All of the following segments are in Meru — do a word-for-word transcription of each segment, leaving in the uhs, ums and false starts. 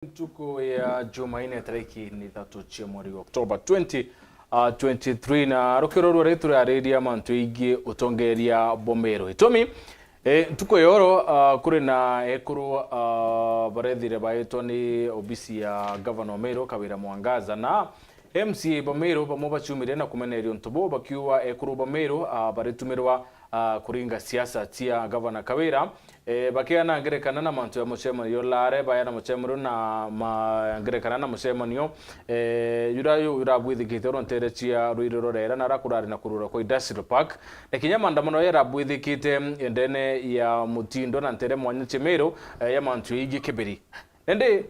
Ntuku ya Jumaine, tariki ni ithatu cia mweri wa October twenty, uh, twenty-three, na rukiro rwa ritu rurariria mantu igie utongeria bwa Meru. Itumi, e, ntuku ya oro, uh, kuri na ekuru, uh, barethire baitwa ni obisi ya gavana wa Meru, Kawira Mwangaza, na M C A ba Meru bamwe baciumire na kumeneria untu buu, bakiuga ekuru ba Meru, uh, baritumirwa, uh, kuringa siasa cia gavana Kawira. Eh, bakiana ngerekana na mantu ya mucemanio lare, bayana mucemanio na ma-, ngerekana na mucemanio, eh, jura ju-, jurabwithikite oro ntere cia Ruiri rurera na rakurari na kurura kwa Industrial Park. Na kinya maandamano yarabwithikite ndene ya mutindo na ntere mwanya cia Meru, eh, ya mantu ya ingi kibiri. Indi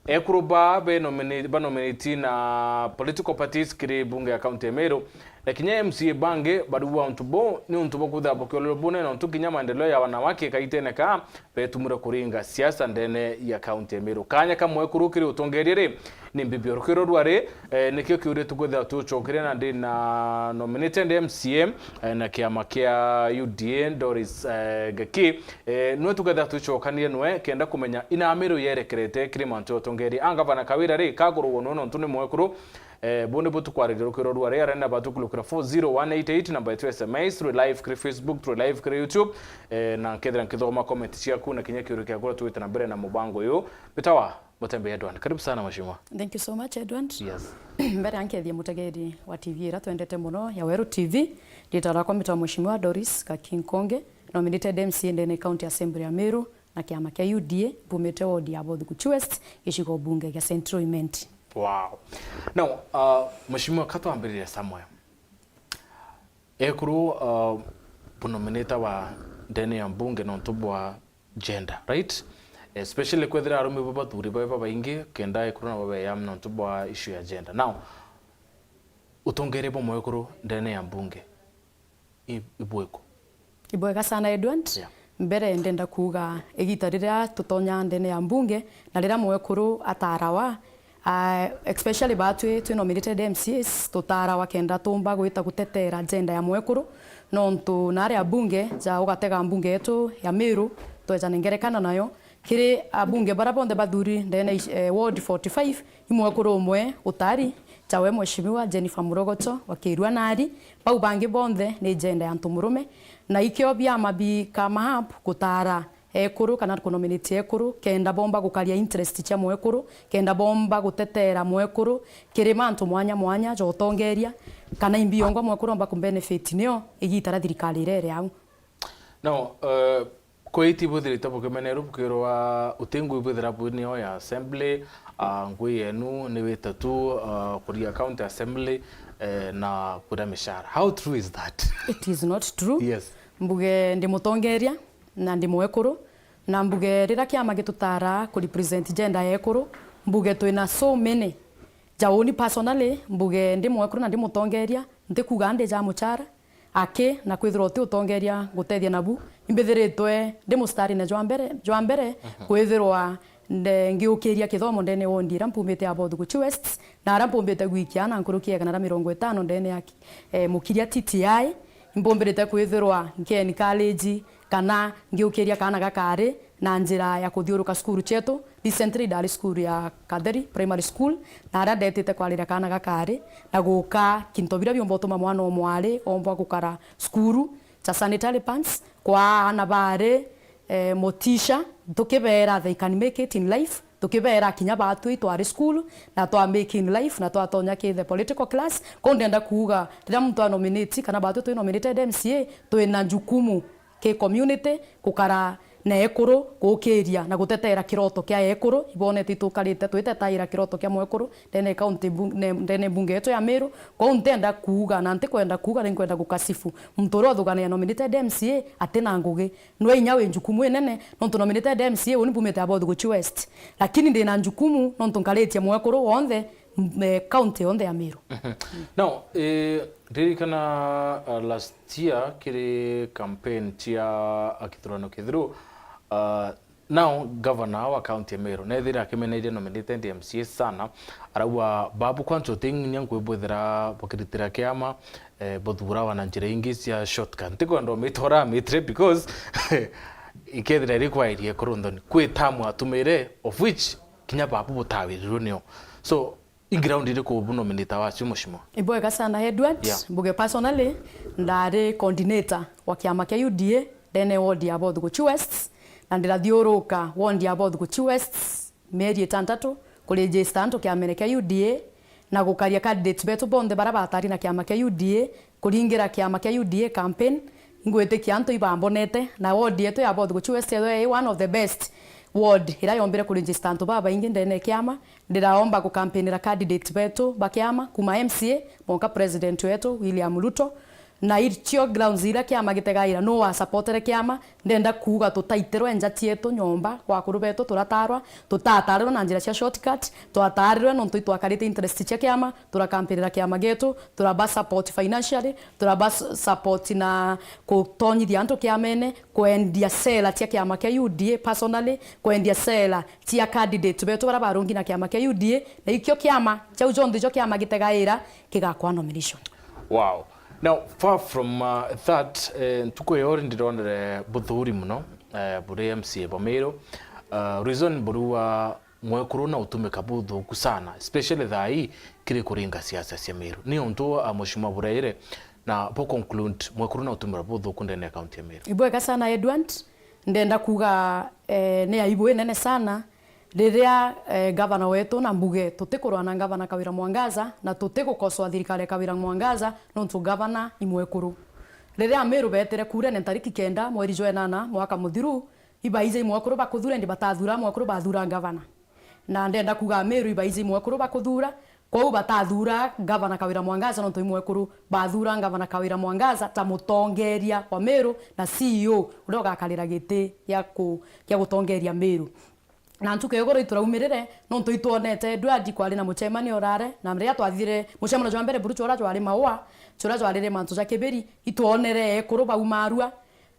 ekuru ba be nomina-, ba nominate na political parties kiri bunge ya county ya Meru, na kinya M C A bangi bariua untu buu ni untu bwa kwithira bukiorerwa bunene, untu kinya maendeleo ya wanawake kaitene ka betumire kuringa siasa ndene ya county ya Meru. Kanya kamwe kuru kiri utongeria ri, ni mbibi rukiro rwari, eh, nikio kiuritwe kwithira tucokeria na ndi na nominated M C A, eh, na kiama kia U D A, Doris, eh, Gaki. Eh, nwe tukethira twicokanirie nwe kenda kumenya ina Meru yerekerete kiri mantu ya utongeria. A gavana Kawira ri, kagurugwa nwe nontu ni mwekuru, eh, bu ni bu tukwariria rukiro rwari, arenda batukulukira four zero one eight eight, namba yetu ya S M S, turi live kiri Facebook, turi live kiri YouTube, eh, na nkethira nkithoma comment ciaku na kinya kiuria kiaku uria twite na mbere na mubango uyu. Bitawa Mutembe Edward. Karibu sana, mheshimiwa. Thank you so much, Edward. Yes. Mbere ya nkethie mutegeri wa T V ira twendete muno ya Weru T V, riitwa riakwa mbitwa Mheshimiwa Doris Gaki Nkonge, nominated M C A ndene County Assembly ya Meru na kiama kia U D A, mbumite ward ya Bothiguchi West, gicigo bunge gia Central Imenti. Wow. Now, uh, mheshimiwa, ka twambiririe somewhere. Ekuru, uh, bunominitawa ndene ya mbunge nontu bwa gender, right? Especially kwethira arume bo bathuri bae babaingi, kenda ekuru nabo beya nontu bwa issue ya gender. Now, utongeria bwa mwekuru ndene ya mbunge i-, ibwiku? Ibwega sana, Edward. Yeah. Mbere ndenda kuuga igita riria tutonya ndene ya mbunge na riria mwekuru atarawa, ah, especially batwi twi nominated M C As, tutarawa kenda tumba gwita gutetera gender ya mwekuru, nontu nari abunge ja ugatega mbunge yetu ya Meru, tweja nengerekana nayo, kiri abunge bara bonthe bathuri ndene ici, eh, ward forty-five, i mwekuru umwe utari, jawe Mheshimiwa Jennifer Murogocho wa Kirua Nari, bau bangi bonthe ni gender ya antu murume, na ikio biama bi kama hub gutara ekuru kana kunominate ekuru, kenda bomba gukaria interest cia mwekuru, kenda bomba gutetera mwekuru kiri mantu mwanya mwanya ja utongeria, kana imbi yongwa mwekuru omba kubenefit nio igita ria thirikari irere au. Now, uh, kwiti bwithirite bukimenerwa bukirwa uti ngui bwithira bwi nio ya assembly, uh, ngui yenu ni wita tu, uh, kuria county assembly, eh, na kuria mishara. How true is that? It is not true. Yes. Mbuge ndi mutongeria na ndi mwekuru, na mbuge riria kiama gitutara ku represent gender ya ekuru, mbuge twina so many. Ja uni personally, mbuge ndi mwekuru na ndi mutongeria, ntikuga ndi ja muchara, aki na kwithirwa uti utongeria ngutethia nabu, imbithiritwe ndi mustarine jwa mbere, jwa mbere, mhm, kwithirwa nde-, ngiukiria kithomo ndene wondi iria mpumite ya Bothiguchi West, na aria mpumbite gwikia ana nkuruki ya igana ria mirongo itano ndene ya ki-, eh, mukiria T T I, impumbirite kwithirwa nki encourage kana ngiukiria kaana gakari na njira ya kuthiuruka cukuru cietu. Recently ndari cukuru ya Katheri Primary School, na aria ndetite kwariria kaana gakari na guka kinto biria biumba utuma mwana o mwari ombwa gukara cukuru, ja sanitary pads, kwa aana bari, eh, motisha, tukibera they can make it in life, tukibera kinya batwi twari school na twa make in life na twatonya ki the political class. Kou ndenda kuuga riria muntu anominate kana batwi twi nominated M C A, twina njukumu ki community gukara na ekuru, gukiria na gutetera kiroto kia ekuru. Ibonete itukarite twitetaira kiroto kia mwekuru ndene county bu-, ne-, ndene bunge yetu ya Meru. Kou ntenda kuuga na ntikwenda kuuga, ni nkwenda gukasifu muntu uria uthugania nominated M C A atina ngugi. Nwe inya wi njukumu inene, nontu nominated M C A uni mbumite Abothiguchi West. Lakini ndina njukumu nontu nkaritie mwekuru wonthe, m-, eh, county yonthe ya Meru. Mhm. Now, eh, ririkana, uh, last year kiri campaign cia, uh, kithurano kithiru, uh, now governor wa county ya Meru nethire akimeneirie nominated M C A sana, arauga, "Babu, kwanza utinginya nkwibwithira bukiritira kiama, eh, buthurawa na njira ingi cia shortcut." Ntikwenda umitora amitire because ikethira irikwairie kurunthoni kwi tamu atumire, of which kinya babu butawirirwe nio. So, i ground iriku bu nominator wacio, Mheshimiwa? Ibwega sana, Edward. Yeah. Mbuge personally, ndari coordinator wa kiama kia U D A ndene ward ya Both Guchi West, na ndirathiuruka ward ya Both Guchi West mieri itantatu kuregister antu kiamene kia U D A na gukaria candidate betu bonthe bara batari na kiama kia U D A kuringira kiama kia U D A campaign. Ingwitikia antu ibambonete, na ward yetu ya Both Guchi West yethwe i one of the best ward iria yombire kuregister antu babaingi ndene ya kiama. Ndiraomba gukampinira candidate betu ba kiama, kuma M C A mwanka president wetu William Ruto, na icio grounds iria kiama gitegaira, nu wasapotere kiama. Ndenda kuuga tutaitirwe nja cietu nyomba, wakuru betu turatarwa, tutatarirwe na njira cia shortcut, twatarirwe nontu itwakarite interest cia kiama, turakampirira kiama gietu, turaba support financially, turaba s-, support na kutonyithia antu kiamene, kwendia sera cia kiama kia U D A personally, kwendia sera cia candidate betu bara barungi na kiama kia U D A, na ikio kiama kiu jonthe jo kiama gitegaira kigakwa nomination. Wow. Now, far from, uh, that, eh, ntuku iyo ri ndironere buthuri muno, eh, buri M C A bwa Meru. Uh, reason buru wa mwekuru na utumika buthuku sana, especially thaa ii kiri kuringa siasa cia Meru. Ni untu, uh, Mheshimiwa buraire na bu conclude mwekuru na utumira buthuku ndene ya county ya Meru. Ibwega sana, Edward. Ndenda kuuga, eh, ni aibu inene sana riria, eh, gavana wetu, na mbuge tutikurwa na gavana Kawira Mwangaza, na tutigukosoa thirikari ya Kawira Mwangaza, nontu gavana i mwekuru. Riria Ameru beetire kurene ntariki kenda mweri jwa enana mwaka muthiru, ibaija i mwekuru bakuthura, indi batathura mwekuru, bathura gavana. Na ndenda kuuga Ameru ibaija i mwekuru bakuthura, kwou batathura gavana Kawira Mwangaza nontu i mwekuru, bathura gavana Kawira Mwangaza ta mutongeria wa Meru na C E O uria ugakarira giti gia ku-, gia gutongeria Meru. Na ntuku ya iguru ituraumirire, nontu itwonete Edward kwari na mucemanio urare, na riria twathire mucemanio jwa mbere buru jura jwari Maua, jura jwarire mantu ja Kibiri, itwonere ekuru baumarua,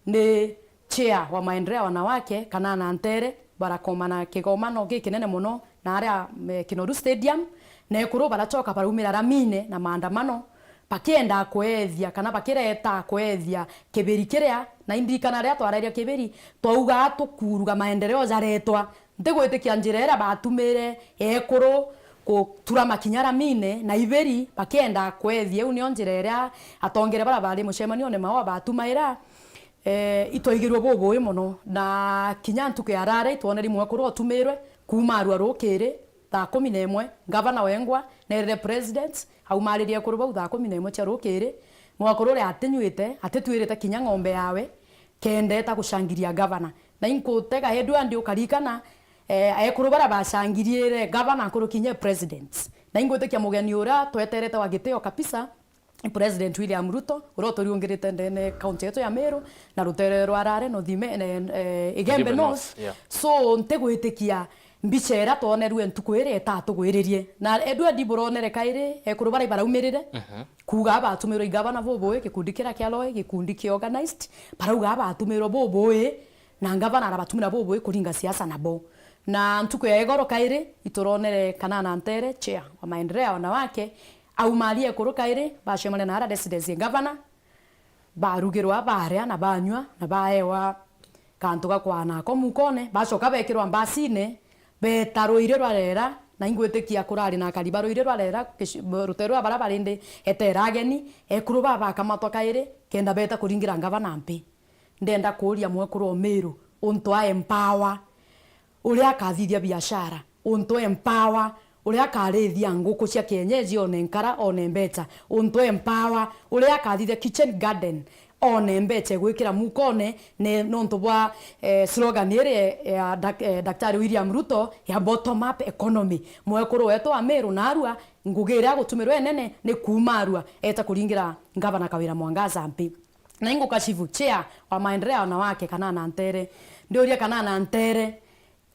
ni chair wa maendeleo ya wanawake, Kanana Ntere, barakomana kigomano gikinene mono na aria, eh, Kinoru Stadium, na ekuru baracoka baraumira ramine na maandamano, bakienda kweethia kana bakireta kweethia Kibiri kiria, na indirikana riria twarairia Kibiri, twauga tukuruga maendeleo jaretwa. Ntigwitikia njira iria batumire ekuru gutura makinya ramine na Ibiri bakienda kweethia. Iu nio njira iria atongere baria bari mucemanione Maua batumaira. Eh, itwaigirwe bubui mono, na kinya ntuku ya rare itwoneri mwekuru otumirwe kuuma arua rukiri thaa kumi na imwe, ngavana wengwa neerire president aumaririe ekuru bau thaa kumi na imwe cia rukiri, mwekuru uria atinyuite, atitwirite kinya ng'ombe yawe, kenda eta gucangiria ngavana. Na inkutega Edward ukarikana, eh, ekuru baria bacangiriire ngavana nkuruki inya president. Na ingwitikia mugeni uria tweterete wa gitio kabisa, President William Ruto, uria uturiungirite ndene kaunti yetu ya Meru, na rutere rwa Rare, North Ime-, eh, eh, Igembe Igembe North. North, yeah. So, ntigwitikia mbica iria twonerue ntuku iria itatugwiririe. Na Edward buronere kairi, ekuru baria baraumirire, mhm, kuuga abatumirwe i gavana bubui, gikundi kiria kia Loi, gikundi ki organized, barauga abatumirwe bubui, na ngavana arabatumira bubui kuringa siasa nabo. Na ntuku ya igoro kairi, ituronere Kanana Ntere, chair wa maendeleo ya wanawake, aumari ekuru kairi, bacemania na ara residence ya ngavana, barugirwa, baria na banyua, na baewa kantu ga kwana nako mukone, bacoka bekirwa mbasine, beta ruiri rwa rera, na ingwitikia kurari na akari ba ruiri rwa rera, kish-, rutere rwa bara barindi etera ageni, ekuru ba bakamatwa kairi, kenda beta kuringira ngavana mpi. Ndenda kuuria mwekuru o Miru, untu a empower, uria akathithia biashara, untu empower, uria akarithia nguku cia kienyeji one nkara, one mbecha, untu empower, uria akathithia kitchen garden, one mbecha egwikira mukone, ne, nontu bwa, eh, slogan iri ya dak-, eh, Daktari William Ruto ya bottom up economy. Mwekuru wetu wa Miru narua, ngugi iria agutumirwa inene ni kuuma arua eta kuringira Ngavana Kawira Mwangaza mpi. Na inguka chief chair wa maendeleo ya wanawake Kanana Ntere. Ndiuria Kanana Ntere,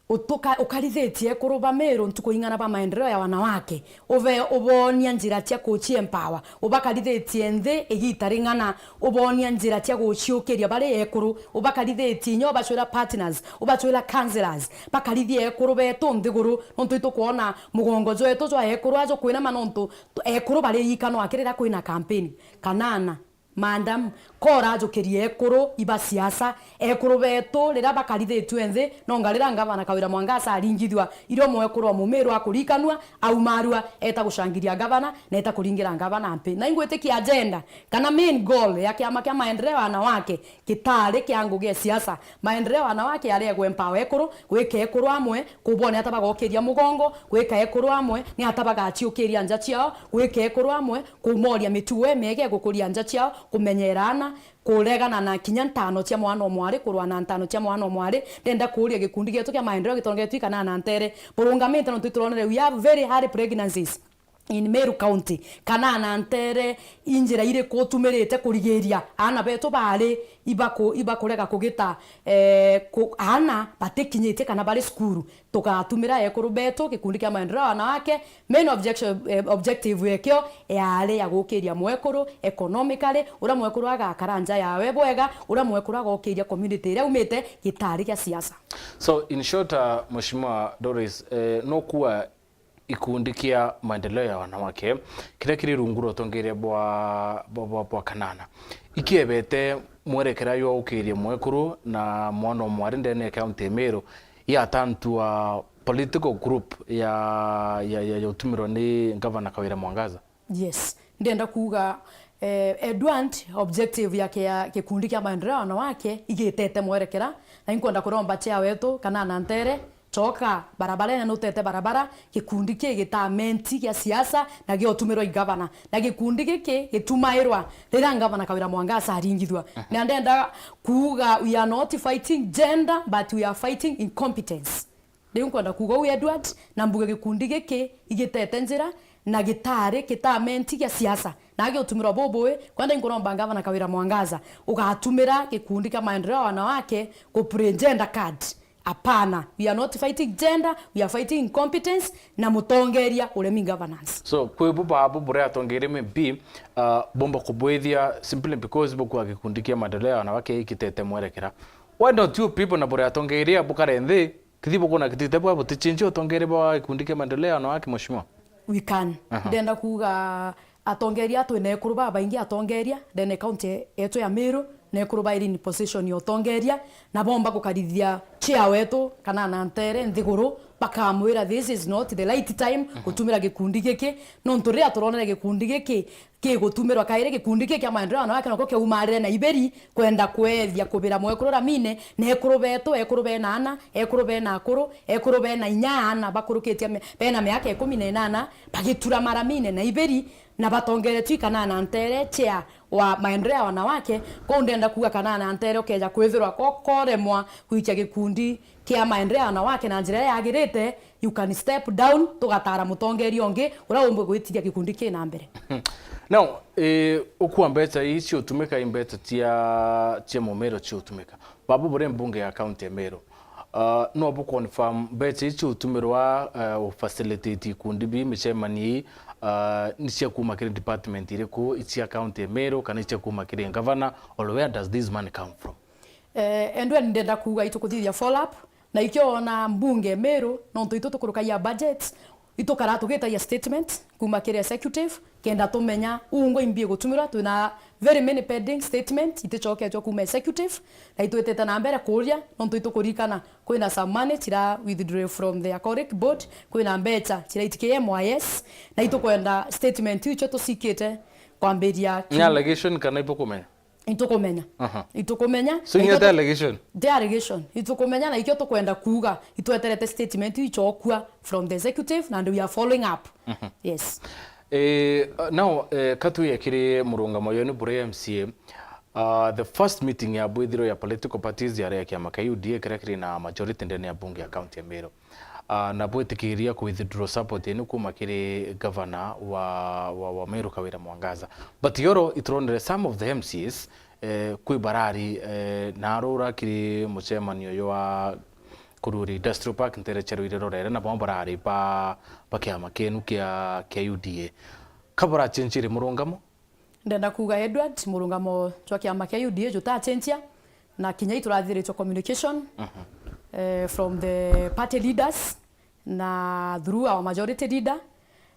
utuka-, ukarithitie ekuru ba Miru ntuku ing'ana ba maendeleo ya wanawake? Ube-, ubonia njira cia kuchi empower. Ubakarithitie nthi igita ring'ana. Ubonia njira cia guciukiria bari ekuru. Ubakarithitie inya ubacwira partners, ubacwira counselors. Bakarithie ekuru betu nthiguru, nontu itukwona mugongo jwetu jwa ekuru ajo kwinama nontu ekuru bari ika no akirira kwina campaign. Kanana, Madam, kora ajukirie ekuru iba siasa. Ekuru betu riria bakarithitue nthi, nonga riria ngavana Kawira Mwangaza aringithua, irio mwekuru wa Mumiru akurikanua, aumarua, eta gucangiria ngavana, na eta kuringira ngavana mpi. Na ingwitikia agenda, kana main goal ya kiama kia maendeleo ya wanawake, gitari kia ngugi ya siasa. Maendeleo ya wanawake yari ya gwempower ekuru, gwika ekuru amwe, kubone ata bagokiria mugongo, gwika ekuru amwe, ni ata bagaciukiria nja ciao, gwika ekuru amwe, kumoria mitugo imiega ya gukuria nja ciao, kumenyera ana, kuregana na kinya ntano cia mwana o mwari, kurwa na ntano cia mwana o mwari. Ndenda kuuria gikundi gietu kia maendeleo gitongetwe i kanana ntere, burungamite nontu ituronere we are very high pregnancies in Meru County. Kanana ntere, i njira iriku utumirite kurigiria aana betu bari ibaku-, ibakurega kugita, eh, ku-, aana batikinyitie kana bari cukuru? Tugatumira ekuru betu, gikundi kia maendeleo ya wanawake, main objection, eh, objective ekio yari ya gukiria mwekuru economically, uria mwekuru agakara nja yawe bwega, uria mwekuru agokiria community iria aumite, gitari gia siasa. So, in short, uh, Mheshimiwa Doris, eh, nukua gikundi kia maendeleo ya wanawake kiria kiri rungu rwa utongeria bwa, bwa, bwa, bwa Kanana, ikiebete mwerekera jwa ukiria mwekuru na mwana o mwari ndene ya county ya Meru, yatantua political group ya, ya, ya, ya utumirwa ni Gavana Kawira Mwangaza? Yes. Ndenda kuuga, eh, Edward, objective yake ya gikundi kia maendeleo ya wanawake igitete mwerekera, na inkwenda kuromba chair wetu, Kanana Ntere, coka barabarene, nutete barabara, gikundi ki gitamenti gia siasa na giotumirwa i gavana, na gikundi giki gitumairwa riria Gavana Kawira Mwangaza aringithua. Mhm. Na ndenda kuuga, we are not fighting gender, but we are fighting incompetence. Riu nkwenda kuuga uu, Edward, na mbuge gikundi giki igitete njira na gitari gitamenti gia siasa na giotumirwa bubui. Kwenda inkuromba Gavana Kawira Mwangaza, ugatumira gikundi kia maendeleo ya wanawake ku play gender card. Hapana, we are not fighting gender, we are fighting incompetence na mutongeria uremi governance. So, kwi bu babu buria atongeria maybe, uh, bomba kubwithia simply because bukua gikundi kia maendeleo ya wanawake ikitete mwerekera. Why don't you people na buria atongeria bukare nthi, kithi bukuna kitite bwa butichinji utongeria bwa gikundi kia maendeleo ya wanawake, mheshimiwa? We can. Aha. Ndenda kuuga atongeria, twina ekuru babaingi atongeria ndene county yetu ya Meru, na ekuru bairi in position ya utongeria, na bomba gukarithia chair wetu Kanana Ntere nthiguru, bakamwira this is not the right time, mhm, gutumira gikundi giki, nontu riria turonere gikundi giki kigutumirwa kairi, gikundi giki kia maendeleo ya wanawake nakio kiaumarire na iberi kwenda kwethia kubira mwekuru ramine, na ekuru betu, ekuru bena ana, ekuru bena akuru, ekuru bena inya ana bakurukitie me-, bena miaka ikumi na inana, bagitura maramine na iberi, na batongeretwe i Kanana Ntere chair wa maendeleo ya wanawake. Kou ndenda kuuga Kanana Ntere ukeja kwithirwa ko-, koremwa gwikia gikundi kia maendeleo ya wanawake na njira iria yagirite, you can step down, tugatara mutongeria ungi uria umbe gwitiria gikundi ki na mbere. Now, eh, ukua mbeca ii ciutumika, i mbeca cia, cia Mumiru ciutumika. Babu buri mbunge ya county ya Meru. Uh, no bu confirm mbeca ii ciutumirwa, uh, u facilitate ikundi bii, micemanio ii, uh, ni cia kuma kiri department iriku, i cia county ya Meru kana i cia kuma kiri ngavana, or where does this money come from? Eh, Edward, ndenda kuuga itukuthithia follow up, na ikio wona mbunge Meru, nontu itu tukurukagia budget, itukara tugitagia statement kuma kiri executive, kenda tumenya ungwe imbi igutumirwa. Twina very many pending statement itichoketwe kuma executive, na itwitite na mbere kuria, nontu itukuririkana kwina some money chira withdraw from the Akoric board, kwina mbecha chira itikiye M Y S, na itukwenda statement iu icio tucikite kwambiria ki- Ni allegation kana ibukumenya? Itukumenya. Aha. Itukumenya. So, na inya ikio te tu-, allegation? Te allegation. Itukumenya na ikio tukwenda kuuga, itweterete statement iu ichokua from the executive, and we are following up. Mhm. Yes. Eh, uh, now, eh, ka tuye kiri murungamo yenu buri M C A, uh, the first meeting ya bwithiro ya political parties yari ya kiama kia U D A kiria kiri na majority ndene ya bunge ya county ya Meru. Ah, na bwitikiria ku withdraw support yenu kuma kiri gavana wa, wa, wa Meru Kawira Mwangaza. But yoro ituronere some of the M C As, eh, kwi barari, eh, na arura kiri mucemanio uyu wa Kururi Industrial Park ntere cia Ruiri Rorere, na bamwe barari ba, ba kiama kienu kia, kia U D A. Ka burachenjire murungamo? Ndenda kuuga, Edward, murungamo jwa kiama kia U D A jutacenjia, na kinya iturathithiritwe communication, mhm, eh, from the party leaders na through our majority leader,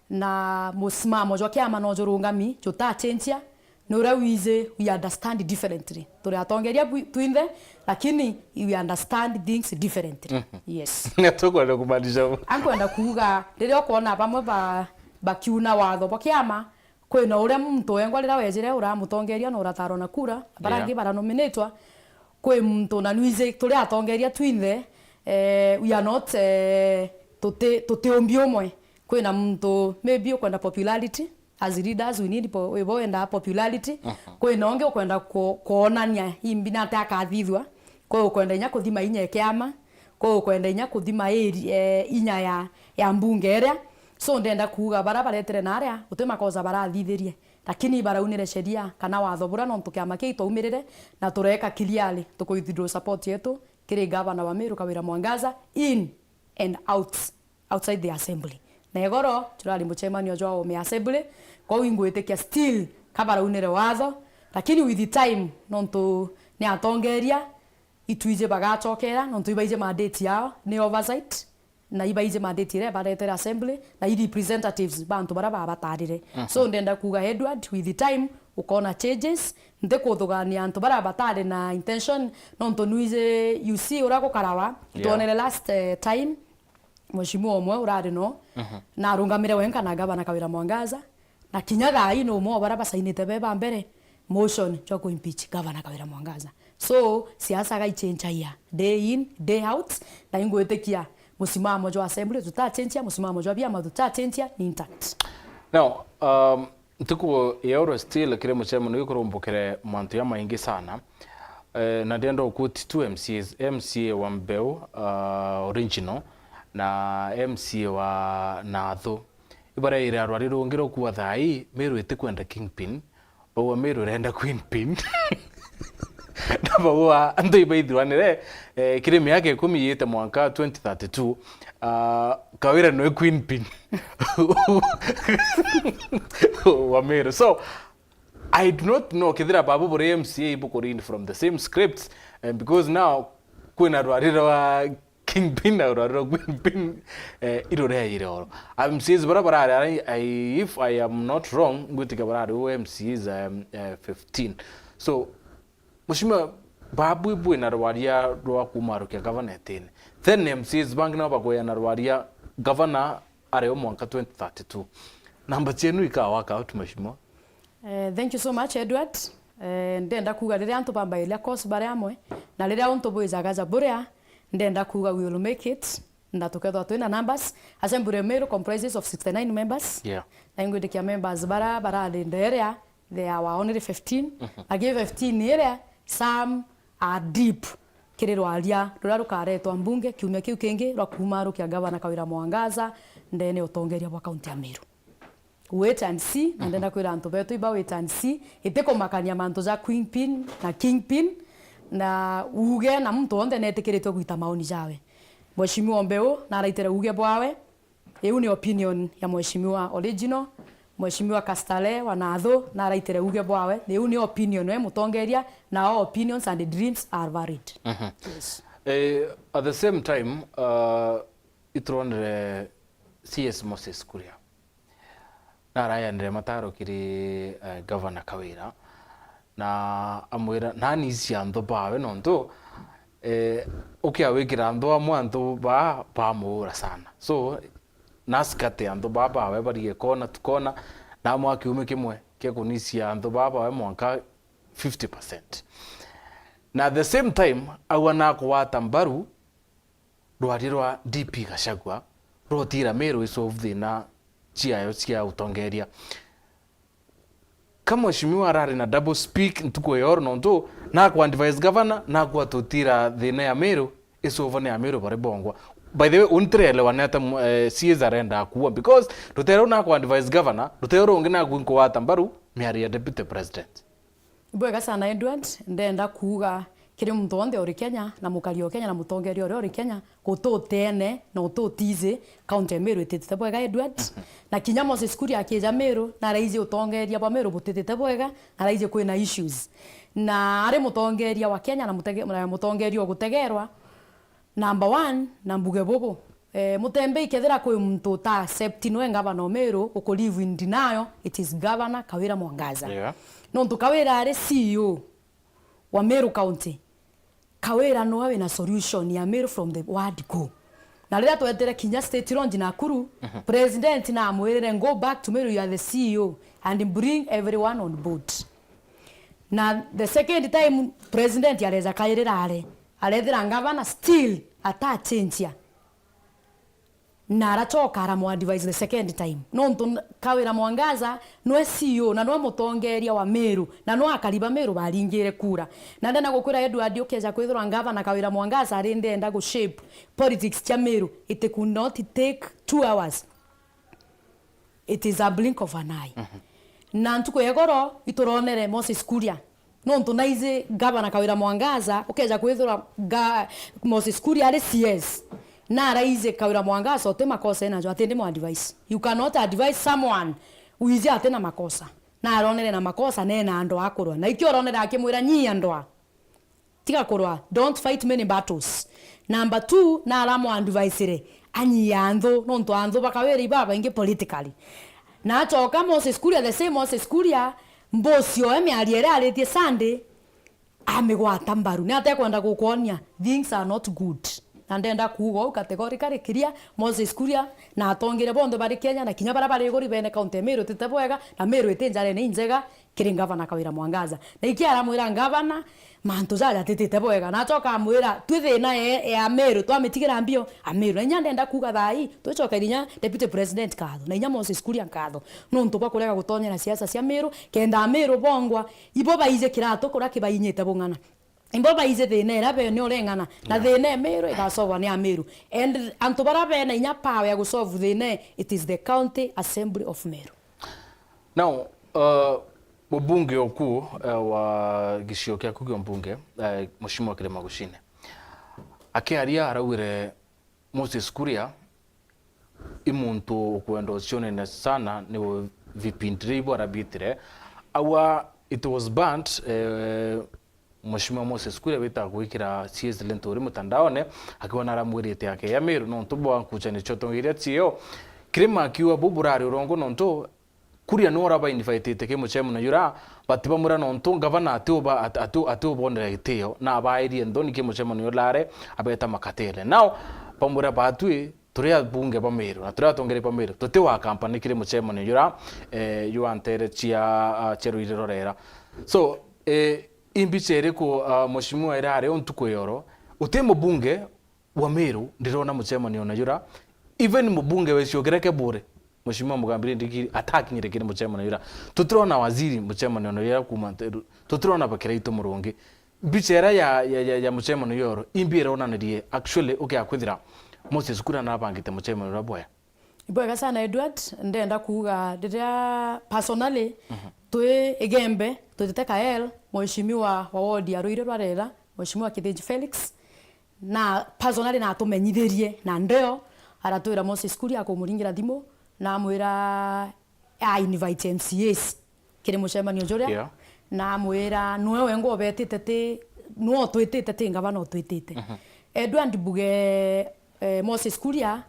na musimamo jwa kiama no jurungami, jutacenjia. ni uria wiji we understand differently. Turi atongeria bwi-, twinthe, lakini we understand things differently. Mhm. Yes. Tukwenda kumaanisha u- Ankwenda kuuga, riria ukwona bamwe ba-, bakiuna watho bwa kiama, kwina uria muntu wengwa riria wejire uramutongeria na uratarwa na kura, baria Yeah. angi baranominatwa, kwi muntu na nwiji turi atongeria twinthe, eh, we are not, eh, tuti-, tutiumbi umwe. Kwina muntu maybe ukwenda popularity, as leaders, we need po-, we bo wendaa popularity. Mhm. Kwina ungi ukwenda ku-, kwonania imbi nate akathithua. Kwi ukwenda inya kuthima inya ya kiama. Kwi ukwenda inya kuthima area, eh, inya ya, ya mbunge iria. So ndenda kuuga baria baretere na aria, guti makosa barathithirie. Lakini baraunire sheria kana watho buria nontu kiama kiu itwaumirire na tureka clearly, tuku withdraw support yetu kiri gavana wa Meru Kawira Mwangaza in and out. outside the assembly. Na igoro turari mucemanio jwa Home Assembly, kwou ingwitikia still ka baraunire watho, lakini with the time, nontu ni atongeria, itwiji bagacokera, nontu ibaiji mandate yao, ni oversight, na ibaiji mandate iria baretere assembly, na i representatives ba antu baria babatarire. Mhm. So ndenda kuuga Edward, with the time, ukona changes, ntikuthugania antu baria batari na intention, nontu nwiji, you see, uria gukarawa, Yeah. itwonere last, eh, time, Mheshimiwa umwe urari no, Mhm. na arungamire wenka na gavana Kawira Mwangaza, na kinya thaa ii ni umwe wa baria basainite be ba mbere motion jwa ku impeach gavana Kawira Mwangaza. So, siasa gaichenjagia day in, day out, na ingwitikia musimamo jwa assembly tutachenjia, musimamo jwa biama tutachenjia, ni intact. Now, um, Ntuku ya oro still kiri mucemanio ikurumbukire mantu jamaingi sana. Eh, na ndienda ukuti tu M C As, M C A wa Mbeu, ah, original, na M C A wa Nathu. Ibaraire rwari rungi rukua thaa ii, Meru itikwenda kingpin. Baua Meru irenda queen pin. Na baua antu ibaithiranire, eh, kiri miaka ikumi yiite mwanka twenty thirty-two, ah, Kawira nwe queen pin wa Meru. So, I do not know kethira babu buri M C A ibuku read from the same scripts, eh, because now kwina rwari rwa Kingpin na rwari rwa Queen Pin, eh, irureire oro. M C As bara barari, I, I, if I am not wrong, ngwitikia barari o M C As, um, eh, fifteen. So, Mheshimiwa, babu bwina rwaria rwa kumarukia gavana etine. Then M C As bangi nabo bakweyana rwaria gavana ari o mwanka twenty thirty-two. Namba cienu ika work out, Mheshimiwa? Eh, thank you so much, Edward. Eh, ndenda kuuga riria antu bambairia course bari amwe, na riria untu bwijaga ja buria, ndenda kuuga we will make it, na tukethwa twina numbers. Assembly ya Meru comprises of sixty-nine members. Yeah. Na ingwitikia members bara barari nderia, they are only fifteen. Mhm. Lakini fifteen iria, some are deep kiri rwaria ruria rukaretwa mbunge kiumia kiu kingi rwa kumarukia gavana Kawira Mwangaza ndene utongeria bwa kaunti ya Meru. Wait and see, na ndenda kwira antu betu iba wait and see, itikumakania mantu ja queen pin na king pin, na uge na muntu wonthe netikiritwe gwita maoni jawe. Mheshimiwa Mbeu naraitire uge bwawe, iu ni opinion ya Mheshimiwa Original, Mheshimiwa Kastale wa Nathu naraitire uge bwawe, iu ni opinion we mutongeria, na our opinions and dreams are valid. Mhm. Yes. Eh, at the same time, uh, ituronere C S Moses Kuria. Narayanire mataro kiri, eh, Governor Kawira, na amwira, nani cia anthu bawe, nontu, eh, ukiawikira anthu amwe, anthu baa bamuura sana. So, nasikate anthu baa bawe barie kona tu kona, na amwe a kiume kimwe kia kunisia anthu baa bawe mwanka fifty percent. Na at the same time, aua nakugwata mbaru rwaria rwa D P Gachagua rwa utira Meru i solve thina ciayo cia utongeria. Ka mheshimiwa arari na double speak ntuku ya oro, nontu nakwa advise governor, nakwa tutira thina ya Meru i solve ni ya Meru bari bongwa. By the way, untirelewa ni ata, eh, C As arenda kuwa, because rutere ruu nakwa advise governor, rutere rungi naku nkugwata mbaru miario ya deputy president. Ibwega sana Edward, ndenda kuuga kiri muntu wonthe uri Kenya, na mukari o Kenya, na mutongeria uria uri Kenya, gututene na ututizi, kaunti ya Meru ititite bwega Edward. Mhm. Na kinya Moses Kuria akija Meru, naraiji utongeria bwa Meru butitite bwega, naraiji kwina issues. Na ari mutongeria wa Kenya na mutege-, na mutongeria ugutegerwa, number one, na mbuge bubu. Eh, Mutembei, kethira kwi muntu uta accept nwe ngavana o Meru, uku live in denial, it is Governor Kawira Mwangaza. Yeah. Nontu Kawira ari C E O wa Meru County. Kawira nwe wina solution ya Meru from the word go. Na riria twetere kinya state launch Nakuru, president na amwirire, "Go back to Meru, you are the C E O, and bring everyone on board." Na the second time, president areja kairira are, arethira ngavana still atachenjia. Na arachoka aramu advise the second time. Nontu n-, Kawira Mwangaza nwe C E O na nwe mutongeria wa Meru, na nwe akari ba Meru baringire kura. Na ndenda gukwira Edward, ukeja kwithirwa ngavana Kawira Mwangaza ari ndenda gu shape politics cia Meru, it could not take two hours. It is a blink of an eye. Na ntuku ya igoro ituronere Moses Kuria. Nontu naiji Gavana Kawira Mwangaza, ukeja kwithirwa ga-, Moses Kuria ari C S, na araiji Kawira Mwangaza uti makosa enajo, ati ndi mu advise. You cannot advise someone wiji ati na makosa. Na aronere na makosa, nena andu akurwa. Na ikio uronere akimwira, "Nyia ndwa. Tiga kurwa. Don't fight many battles." Number two, na aramu advise-ire, anyia anthu, nontu anthu ba Kawira ibabaingi politically. Na acoka Moses Kuria, the same Moses Kuria, mbusi oe miario iria aritie Sunday, amigwata mbaru. Ni atekwenda gukwonia, things are not good. Na ndenda kuuga uu categorically clear, Moses Kuria na atongere bonthe bari Kenya, na kinya baria bari iguri bene kaunti ya Meru itite bwega, na Meru iti njarene injega kiri ngavana Kawira Mwangaza. Na iki aramwira ngavana, mantu jaja jatitite bwega. Na acoka amwira, twi thina ye, ya Meru, twamitigira mbio, Ameru. Na inya ndenda kuuga thaa ii, twicokeria inya Deputy President nkatho, na inya Moses Kuria nkatho, nontu bwa kurega gutonyera siasa cia Meru, kenda Ameru bongwa, ibo baije kiratu kuria kibainyite bung'ana. Imbo baije thina iria bene ureng'ana, na thina ya Meru igasolvwa ni Ameru. And antu baria bena inya power ya gusolve thina, it is the County Assembly of Meru. Now, uh, mubunge oku, uh, wa gicigo kiaku kia mbunge, uh, Mheshimiwa Kirima Gucine, akiaria araugire Moses Kuria i muntu ukwenda ucionene sana ni vipindi iria ibo arabitire. Aua it was banned, eh, Mheshimiwa Moses Kuria wita gwikira C S Linturi mutandaone, akiwa naramwirite akeya Meru nontu bwa nkuchanio cia utongeria C E O. Kirima akiuga bu burari urongo nontu Kuria nwe urabainvitite ki mucemanio jura, batibamwira nontu ngavana ati uba-, ati-, ati-, ati ubonera gitio, na abairie nthoni ki mucemanio jurare, abeta makatene. Now, bamwira batwi, turi abunge ba Meru, na turi atongeria ba Meru, tuti wa kampani kiri mucemanio jura, eh, jwa ntere cia, ah, cia Ruiri Rorera. So, eh, i mbicha iriku, ah, Mheshimiwa irari o ntuku ya oro, uti mubunge wa Meru, ndirona mucemanio ona jura. Even mubunge wa gicigo kiria kia Buuri, Mheshimiwa Mugambiri Ndikiri, atakinyire kiri mucemanio jura. Tutirona waziri mucemanio ona jura kuuma nte-, tutirona ba Kiraitu Murungi. Mbicha iria ya, ya, ya, ya mucemanio joro, imbi ironanirie actually ukia kwithira Moses Kuria nabangite mucemanio uria bwega? Ibwega sana, Edward. Ndenda kuuga riria personally, twi Igembe, twitite Kael, Mheshimiwa wa ward ya Ruiri Rorera, Mheshimiwa Kithinji Felix, na personally natumenyithirie na ndeo, aratwira Moses Kuria akumuringira thimu, na amwira a invite M C As kiri mucemanio juria, yeah, na amwira nwe wengwa ubetite ti, nwe utwitite ti ngavana utwitite. Edward Mbuge, eh, Moses Kuria,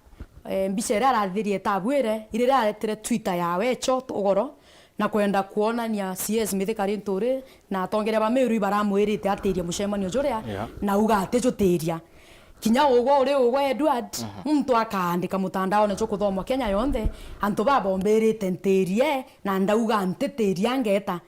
eh, mbica iria arathithirie itabwire, iria iraretire Twitter yawe echo ugoro, na kwenda kwonania C S Mithika Linturi na atongeria ba Meru ibaramwirite atirie mucemanio juria, yeah, na auga atijutiria. Kinya ugwe uri ugwe Edward, muntu akaandika mutandaone jukuthomwa Kenya yonthe, antu babombirite ntirie, na ndauga ntitiria ngeta.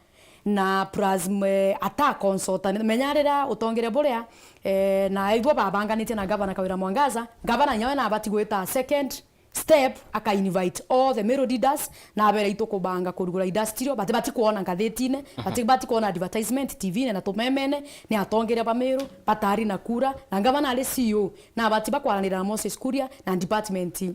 Na plus, mwe, ata consultant. Menya riria utongeria buria, eh, na igwe babanganitie na Gavana Kawira Mwangaza, Gavana nyawe nabati gwita second step, aka invite all the Meru leaders, na abera itukubanga kurugura industrial, bati, bati kwona ngathitine, bati, bati kwona advertisement T V-ne na tumemene, ni atongeria ba Meru, batari na kura, na Gavana ari C E O, na bati bakwaranira na Moses Kuria na department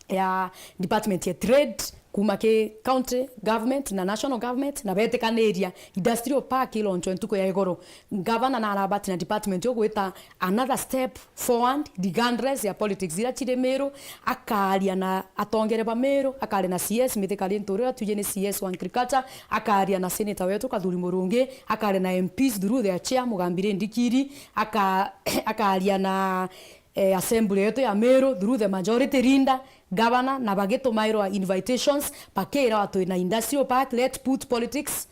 ya department ya trade, kuma ki county government na national government, na betikaniria industrial park ilonchwe ntuku ya igoro. Gavana na arabati na department ugwita another step forward, regardless ya politics iria ciri Meru, akaria na atongeria ba Meru, akaria na C S Mithika Linturi uria tuge ni C S wa agriculture, akaria na senator wetu Kathuri Murungi, akaria na M Ps through their chair Mugambire Ndikiri, aka-, akaria na eh, assembly yetu ya Meru through the majority leader, governor, na bagitumairwa invitations, bakirawa twina industrial park, let put politics,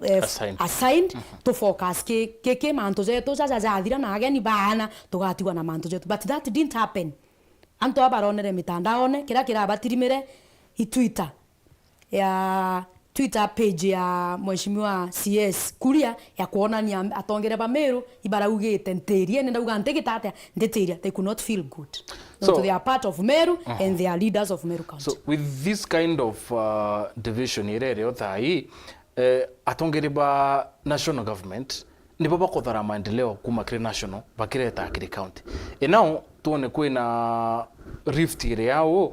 eh, Aside. Aside, mhm, to focus ki, ki, ki mantu jetu jaja jathira na ageni baana, tugatigwa na mantu jetu. But that didn't happen. Antu aba baronere mitandaone, kiria kirabatirimire i Twitter ya Twitter page ya Mheshimiwa C S Kuria ya kwonania atongeria ba Meru ibaraugite ntiria, ni ndauga ntigita atia, nditiria, they could not feel good. So, nontu they are part of Meru, mhm, and they are leaders of Meru County. So, with this kind of, uh, division iria irio thaa ii, eh, atongeria ba national government nibo bakuthara maendeleo kuma kiri national bakireta kiri county. E now, twone kwina rift iria uu,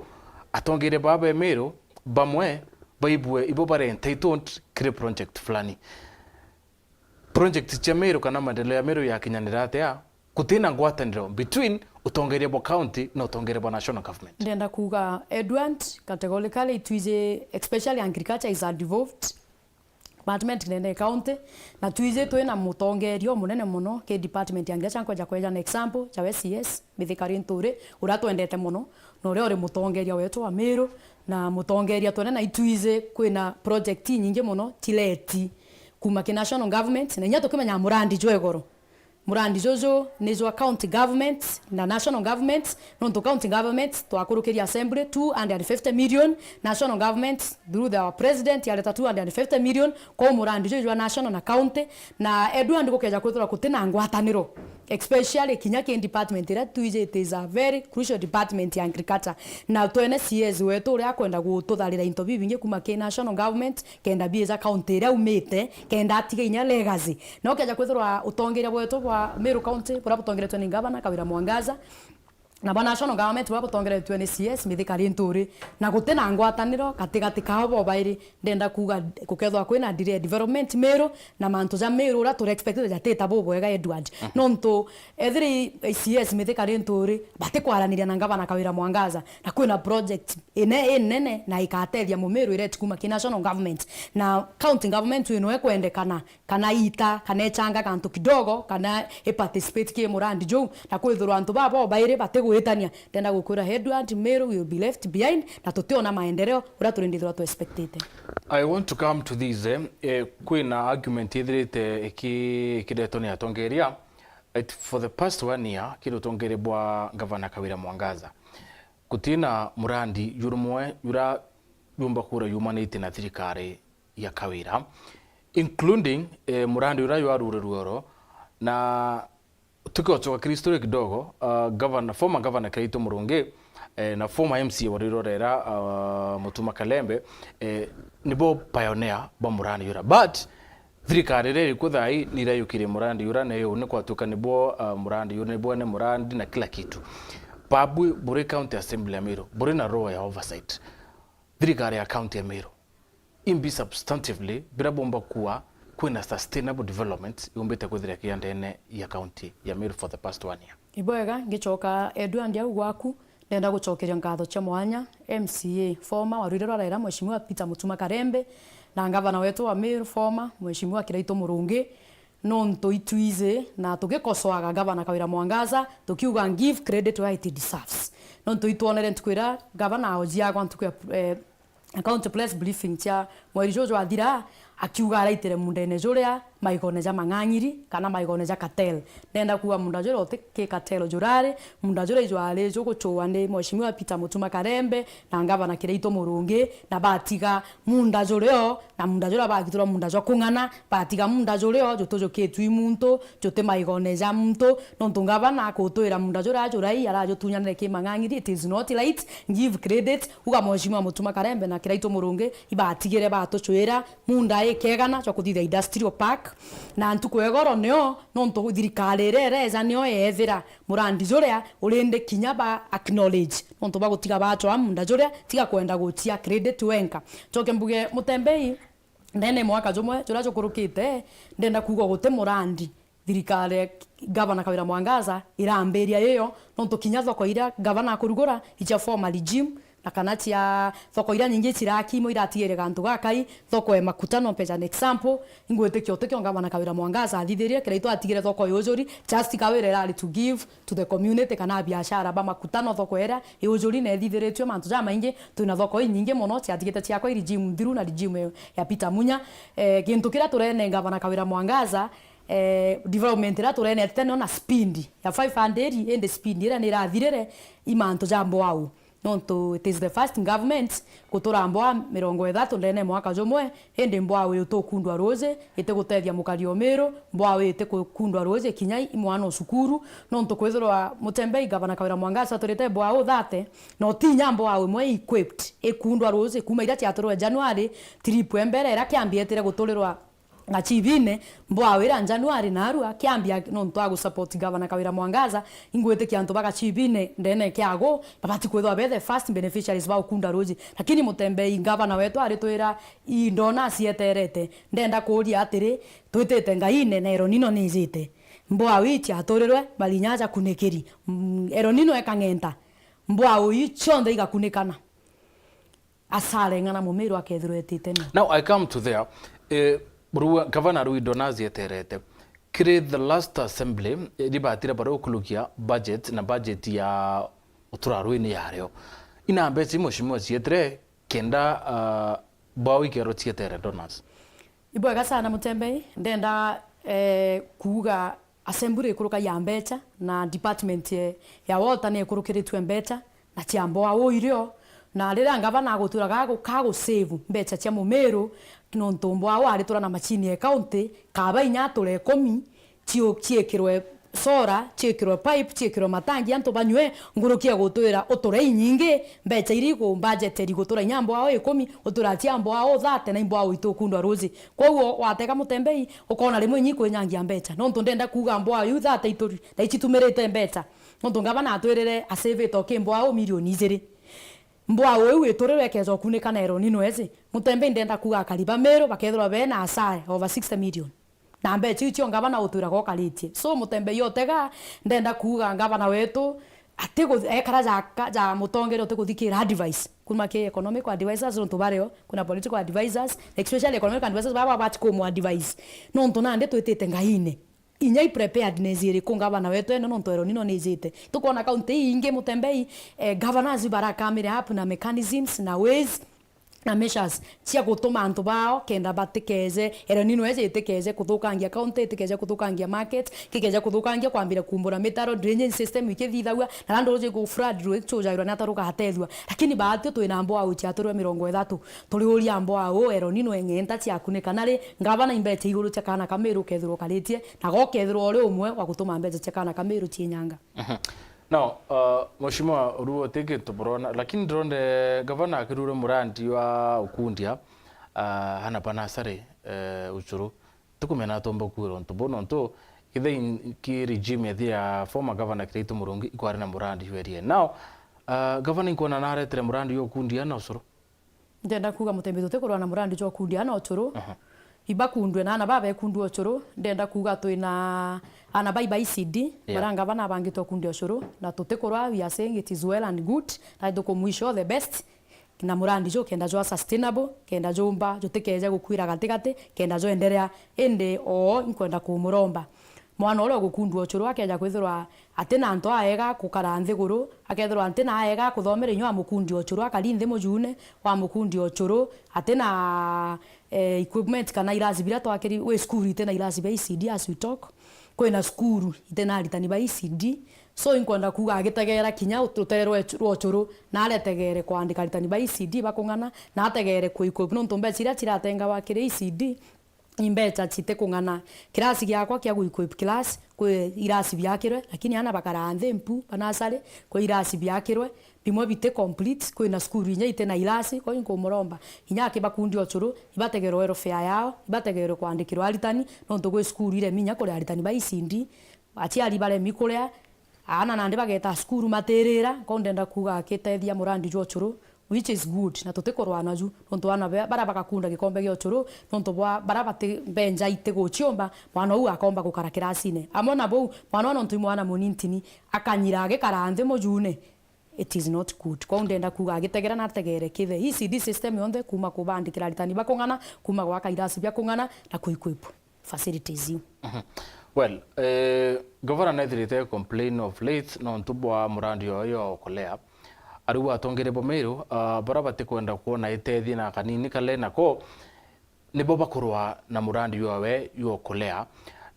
atongeria baa be Meru bamwe baibue ibo bari entitled kiri project fulani. Project cia Meru kana maendeleo ya Meru yakinyanira atia gutina ngwataniro between utongeria bwa county na utongeria bwa national government? Ndenda kuuga, Edward, categorically itwiji, especially agriculture is a devolved department ndene ya county, na twiji twina mutongeria umunene mono ki department ya agriculture. Nkweja kweja na example ja we C S Mithika Linturi, uria twendete mono, na uria uri mutongeria wetu wa Meru, na mutongeria twene na itwiji kwina project inyingi mono tileti kuma ki national government, na inya tukimenya murandi jwa igoro. Murandi juju ni jwa county government na national government, nontu county government twakurukirie assembly two hundred and fifty million, national government through the, our president yareta two hundred and fifty million, kwou murandi juju jwa national na county, na Edward gukeja kwithirwa gutina ngwataniro, especially kinya ki department iria twiji it is a very crucial department ya agriculture, na twene C S wetu uria akwenda gututharira into bibingi kuma ki national government, kenda biija county iria aumite, kenda atiga inya legacy. Na ukeja kwithirwa utongeria bwetu bwa Meru County, buria butongeretwe ni Ngavana Kawira Mwangaza, na bwa national government buria butongeretwe ni C S Mithika Linturi, na gutina ngwataniro gatigati kao bobairi, ndenda kuuga gukethwa kwina delay development Meru, na mantu ja Meru uria turi expected jatita bubwega, Edward. Mhm. Nontu ethiri C S Mithika Linturi batikwaraniria na Ngavana Kawira Mwangaza, na kwina project ine inene na ikatethia Mumiru ireti kuma ki national government, na county government ino ikwendekana kana ita, kana ichanga kantu kidogo, kana i participate ki murandi juu, na kwithirwa antu baa bobairi batigwitania, ndenda gukwira, Edward, Meru will be left behind, na tutiona maendeleo uria turindi thirwa tu expectite. I want to come to this, eh, eh, kwina argument ithirite iki-, ikiretwo ni atongeria, eh, for the past one year, kiri utongeria bwa Ngavana Kawira Mwangaza, gutina murandi jurumwe jura jumba kura yumanite na thirikari ya Kawira, including, eh, murandi uria jwa Ruri Ruoro, na tukicoka kiri history kidogo, uh, governor, former governor Kiraitu Murungi, eh, na former M C A wa Rwirorera, uh, Mutuma Kalembe, eh, nibo pioneer ba murandi jura. But thirikari iria iri kuo thaa ii ni irayukirie murandi jura, na iu ni kwatuika nibo, uh, murandi jura, nibo ene murandi na kila kitu. Babwi buri county assembly ya Meru, buri na role ya oversight. Thirikari ya county ya Meru imbi substantively bira bomba kuwa kwina sustainable development yumbite kwithira ikiya ndene ya county ya Meru for the past one year? Ibwega, ngicoka Edward au gwaku, ndenda gucokeria nkatho cia mwanya M C A former wa Rwirorera, Mheshimiwa Peter Mutuma Karembe, na ngavana wetu wa Meru former, Mheshimiwa Kiraitu Murungi, nontu itwiji na tugikosoaga Gavana Kawira Mwangaza, tukiuga give credit where it deserves. Nontu itwonere ntuku iria Gavana ojiagwa ntuku ya, eh, account press briefing cia mweri juju jwathira, akiuga araitire mundene juria maigone ja mang'ang'iri kana maigone ja cartel. Ndenda kuuga munda juria uti ki cartel jurari, munda juria ijwari juguchua ni Mheshimiwa Peter Mutuma Karembe na Gavana Kiraitu Murungi, na batiga munda jurio na munda juria bagiturwa munda jwa kung'ana, batiga munda jurio jutu jukitwi muntu, juti maigone ja muntu, nontu ngavana akutwira munda juria jurai arajutunyanire ki mang'ang'iri, it is not right, give credit, uga Mheshimiwa Mutuma Karembe na Kiraitu Murungi ibatigire batuchwira munda ikegana jwa kuthithia industrial park, na ntuku ya igoro nio, nontu thirikari iria ireja nio yeethira murandi juria urindi kinya ba acknowledge, nontu bagutiga bachwa munda juria, tiga kwenda guchia credit wenka. Njoke mbuge, Mutembei, ndene mwaka jumwe juria jukurukite, ndenda kuuga guti murandi thirikari ya Gavana Kawira Mwangaza irambiria iyo, nontu kinya thoko iria gavana akurugura icia former regime, Na kana cia thoko iria nyingi ciraki imwe iratigire gantu gakai, thoko e Makutano, mpeja an example, ingwitikia utikio ngavana Kawira Mwangaza athithirie, kira itwatigire thoko i Ujuri, just Kawira irari to give to the community kana biashara ba Makutano, thoko iria i Ujuri na ithithiritue mantu jamaingi, twina thoko inyingi mono ciatigite ciakwa i regime nthiru na regime ya Peter Munya. Eh, gintu kiria turene ngavana Kawira Mwangaza, eh, development iria turenete no na speed ya five hundred, indi speed iria ni irathirire i mantu ja mbwau. Nontu it is the first government gutura mbwaa mirongo ithatu ndene ya mwaka jumwe, indi mbwaa uyu itukundwa ruuji, itigutethia mukari o Miru, mbwaa uyu itikukundwa ruuji kinya i mwana o cukuru, nontu kwithirwa Mutembei, Gavana Kawira Mwangaza aturite mbwaa u thirty, na utinya mbwaa imwe equipped ikundwa ruuji, kuma iria ciaturwe January, trip e mbere iria kiambietire guturirwa Gachibine, mbwaa wira January narua, kiambia nontu wa gusupport Gavana Kawira Mwangaza, ingwitikia antu ba Gachibine ndene kiago, babati kwithwa be the first beneficiaries ba ukunda ruuji. Lakini Mutembei, gavana wetu, aritwira, "Ii ndona cieterete." Ndenda kuuria atiri, twitite Ngaine na El Nino niijite. Mbwaa ii ciaturirwe, marinya jakunikiri. Mm, El Nino ekang'enta. Mbwaa ii cionthe igakunikana. Asara ing'ana Mumiru akethirwa etite ni. Now I come to there. Eh, Rua, Gavana Rui Donazi eterete. Kiri the last assembly, eh, ribatire baria ukurukia budget na budget ya utura rwini yario. Ina mbeca i mheshimiwa cietire kenda, ah, bwao ikero cietere Donazi. Ibwega sana Mutembei, ndenda, eh, kuuga Assembly ikuruka ya mbeca na department ya, ya water ni ikurukiritue mbeca na cia mbwaa u irio, na riria ngavana agutwira gagu-, kagu save mbeca cia Mumiru, nontu mbwaa u aritura na machine ya county, kaba inya ature ikumi, ciu-, ciikirwe solar, ciikirwe pipe, ciikirwe matangi, antu banywe, nguruki ya gutwira uture inyingi, mbeca iria iku budget iri gutura inya mbwaa u ikumi, utura cia mbwaa u thirty na imbwaa u itukundwa ruuji. Kwoguo watega Mutembei, ukona rimwe inyi kwinyangia mbeca. Nontu ndenda kuuga mbwaa yu thirty ituri, na icitumirite mbeca. Nontu ngavana atwirire asavite o ki mbwaa u milioni ijiri. Mbwaa u iu iturirwe ikeja ukunika na El Nino iji. Mutembei ndenda kuuga akari ba Miru bakethirwa bena asara over sixty million. Na mbeca iu cio ngavana utwiraga ukaritie. So Mutembei otega, ndenda kuuga ngavana wetu, ati gu-, ekara ja, ja mutongeria utiguthikira advice. Kuma ki economic advisors, nontu bario, kuna political advisors, especially economic advisors, baba babati kumu advise. Nontu nandi twitite Ngaine. Inya i preparedness iriku ngavana wetu ene, nontu El Nino niijite. Tukwona kaunti iingi Mutembei, eh, governors barakamire up na mechanisms na ways na measures cia gutuma antu bao kenda batikeje, El Nino eje itikeje kuthukangia county, itikeje kuthukangia market, kikeje kuthukangia kwambira kumbura mitaro, drainage system ikithithagua, na randu ruji ku flood rwichujairwa ni ata rugatethua. Lakini baatio twina mbwaa u ciaturwe mirongo ithatu. Turiuria mbwaa u El Nino eng'enta ciakunika nari, ngavana imbeca iguru cia kana ka Miru ukethirwa ukaritie, na gokethirwa uri umwe wa gutuma mbeca cia kana ka Miru cienyanga. Mhm. Now, uh, Mheshimiwa Ruo, ti gintu burona, lakini ndronde gavana akirure murandi wa ukundia, uh, ana banasari, uh, ucuru. Tikumena atomba kuira untu bu, nontu kithei ki regime ya former governor Kiraitu Murungi ikwari na murandi jwerie. Now, uh, gavana inkwona naretere murandi jwa ukundia na ucuru. Ndenda kuuga Mutembei tutikurwa na murandi jwa ukundia na ucuru. Aha. Ibakundwe na ana baba ekundwa ucuru. Ndenda kuuga twina ana bai ba E C D, yeah, bara ngavana abangite ukundia ucuru, na tutikurwa, we are saying it is well and good, na tukumwish all the best. Na murandi ju kenda jwa sustainable, kenda jumba, jutikeje gukwira gatigati, kenda jwenderea. Indi oo inkwenda kumuromba. Mwana uria ugukundua ucuru akeja kwithirwa atina antu aega gukara nthiguru, akethirwa atina aega kuthomera inya wa mukundi ucuru, akari nthi mujune wa mukundi ucuru, atina, eh, equipment kana irasi biria twakiri, wi cukuru itina irasi bia E C D as we talk, kwina cukuru itina aritani ba E C D, so inkwenda kuuga agitegera kinya rutere rwa ucuru, na aretegere kwandika aritani ba E C D bakung'ana, na ategere ku equip, nontu mbeca iria ciratengawa kiri E C D, i mbeca citikung'ana. Kirasi giakwa kia gu equip class, kwi irasi biakirwe, lakini ana bakaraa nthi mpu, banasari, kwi irasi biakirwe, bimwe biti complete, kwina cukuru inya itina irasi, kwou inkumuromba, inya akibakundia ucuru, ibategerwe welfare yao, ibategerwe kwandikirwa aritani, nontu gwi cukuru iremi inya kuria aritani ba E C D, aciari baremi kuria, aana nandi bageta cukuru matirira, kwou ndenda kuuga akitethia murandi jwa ucuru, which is good, na tutikurwa naju, nontu aana ba-, baria bagakunda gikombe gia ucuru, nontu bwa baria bati-, mbenja itiguciumba, mwana uu akomba gukara kirasine. Amwe na buu, mwana uu nontu i mwana munintini, akanyira agikara nthi mujune, It is not good. Kwou ndenda kuuga agitegera na ategere kithe E C D system yonthe, kuma kubandikira aritani ba kung'ana, kuma gwaka irasi bia kung'ana na ku equip facilities iu. Mhm. Well, eh, Governor nethirite complain of late nontu bwa murandi oyo ya Okolea. Ariu atongeria ba Meru, ah, baria batikwenda kwona itethia na kanini kale nako, nibo bakurwa na murandi jwawe jwa Okolea.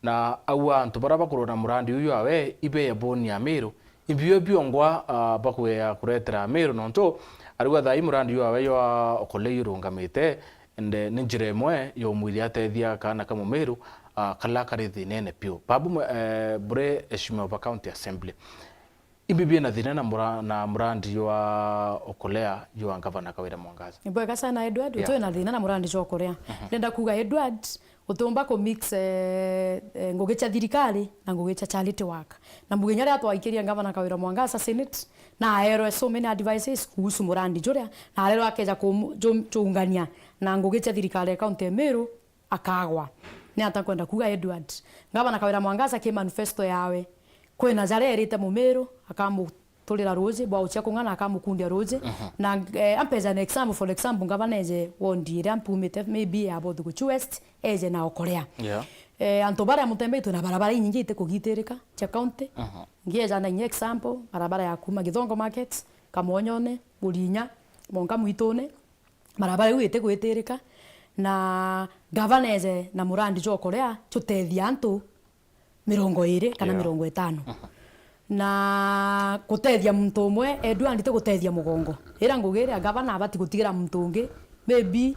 Na au antu baria bakurwa na murandi uyu jwawe, ibe ya boni ya Meru, imbio biongwa, ah, bakwea kuretera Meru, nontu ariu thaa ii murandi jwawe jwa Okolea jurungamite, ende ni njira imwe ya umwithia atethia kaana ka Mumeru, ah, kala kari thinene piu. Babu mwe-, eh, bure Eshimiwa ba County Assembly. Imbi bina thina na mura-, na murandi jwa Okolea jwa Ngavana Kawira Mwangaza? Ni bwega sana, Edward. Yeah. Twi na thina na murandi jwa Okolea. Mhm. Ndenda kuuga, Edward, utiumba ku mix, eh, eh, ngugi cia thirikari na ngugi cia charity work. Na muginya riria twaikirie Ngavana Kawira Mwangaza Senate, na aerwe so many advices kuhusu murandi juria, na arerwa akeja ku-, ju-, juungania na ngugi cia thirikari ya kaunti ya Meru, akagwa. Ni ata nkwenda kuuga, Edward? Ngavana Kawira Mwangaza ki manifesto yawe, kwina jaria erite Mumiru, akamuturira ruuji, bwa ucia kung'ana akamukundia ruuji. Mhm. Na, eh, ampejane example, for example, ngavana eje wondi iria mpumite, maybe ya Bothuguchi West, eje na Okolea. Yeah. Eh, antu baria Mutembei twina barabara inyingi itikugitirika cia county. Mhm. Ngieja na inya example, barabara ya kuma Githongo Market, Kamonyone, Burinya, monka Mwitune, barabara iu itigwitirika, na ngavana eje na murandi jwa Okolea jutethia antu mirongo iri kana, yeah, mirongo itano. Mhm. Na gutethia muntu umwe, Edward, ti gutethia mugongo. Ira ngugi iria ngavana abati gutigira muntu ungi, maybe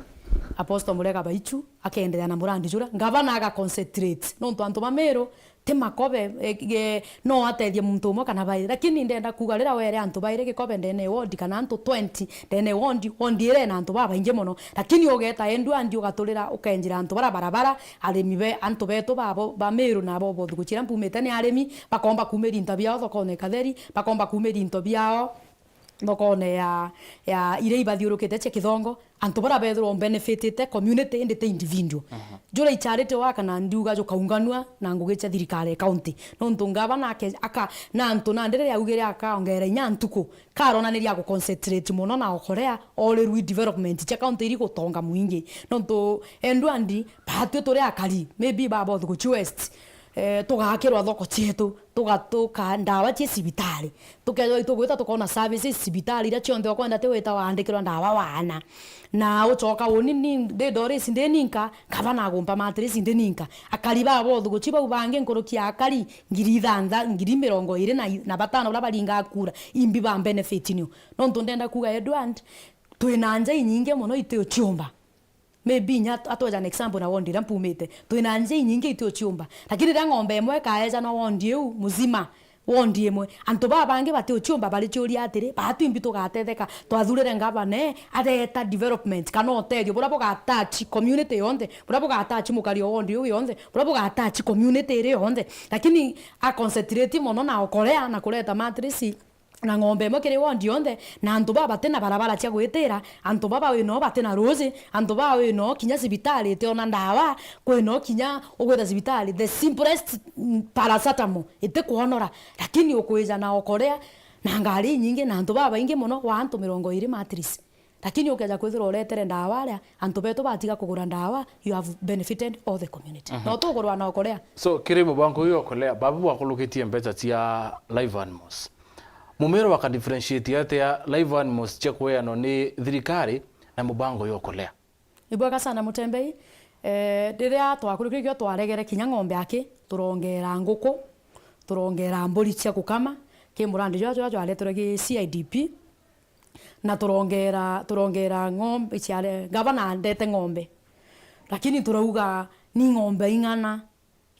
Apostle Murega Baichu akeenderea na murandi jura, ngavana aga concentrate. Nontu antu ba Meru ti makobe, e, e, no atethie muntu umwe kana bairi. Lakini ndenda kuuga, riria were antu bairi gikobe ndene ya ward kana antu twenty ndene ya ward, ward iri na antu babaingi mono. Lakini ugeeta Edward ugaturira, ukenjira antu bara barabara, arimi be, antu betu babo ba Meru na bo Bothuguchi iria mpumite ni arimi, bakomba kuumira into biao thokone Katheri, bakomba kuumira into biao thokone ya, ya iria ibathiurukite cia Kithongo, antu baria bethirwa benefitite community indi ti individual. Mhm. Juria i charity work na ndiuga jukaunganua na ngugi cia thirikari ya county. Nontu ngavana ake-, aka-, na antu nandi riria augire akaongera inya ntuku, karonaniria agu concentrate mono na Okolea, orirwi development cia county iri gutonga mwingi. Nontu Edward, batwi turi akari, maybe ba Bothuguchi West, eh, tugakirwa thoko cietu, tugatuka ndawa cia cibitari. Tukethirwa itugwita tukona services cibitari iria cionthe ukwenda ti wita waandikirwa ndawa waana. Na ucoka uni ni, ndi Doris ndi ninka, ngavana agumpa mattress ndi ninka. Akari ba Bothuguchi bau bangi nkuruki ya akari ngiri ithantha-, ngiri mirongo iri na, na batano baria baringaa kura, imbi ba benefit niu. Nontu ndenda kuuga, Edward, twina nja inyingi mono iti uciumba. Maybe inya at-, atweja an example na ward iria mpumite. Twina nja inyingi iti uciumba. Lakini riria ng'ombe imwe ikaeja na ward iu muzima, ward imwe, antu baba bangi bati uciumba bari ciuria atiri, baatwi imbi tugatetheka? Twathurire ngavana ee, areeta development kana utethio buria buga touch community yonthe, buria buga touch mukari o ward iu yonthe, buria buga touch community iri yonthe. Lakini a concentrate mono na Okolea na kureta mattress na ng'ombe imwe kiri ward yonthe, na antu baa bati na barabara cia gwitira, antu baba wi noo bati na ruuji, antu baa wi noo kinya cibitari itiona ndawa, kwi noo kinya ugwita cibitari, the simplest, mm, paracetamol itikwonora, lakini ukwija na Okolea na ngari inyingi na antu babaingi mono, wa antu mirongo iri mattress. Lakini ukeja kwithirwa uretere ndawa aria, antu betu batiga kugura ndawa, you have benefited all the community. Mhm. Na utukurwa na Okolea. So, kiri mubango uyu Okolea, babu bwakurukitie mbeca cia live animals. Mumero baka differentiate atia live animals cia kweanwa ni thirikari na mubango uyu Okolea? Ibwega sana Mutembei. Eh, riria twakurukirikio twaregere kinya ng'ombe aki, turongera nguku, turongera mburi cia gukama, ki murandi jwa, jwa, jwareterwe gi C I D P. Na turongera, turongera ng'ombe ciare, ngavana andete ng'ombe. Lakini turauga ni ng'ombe ing'ana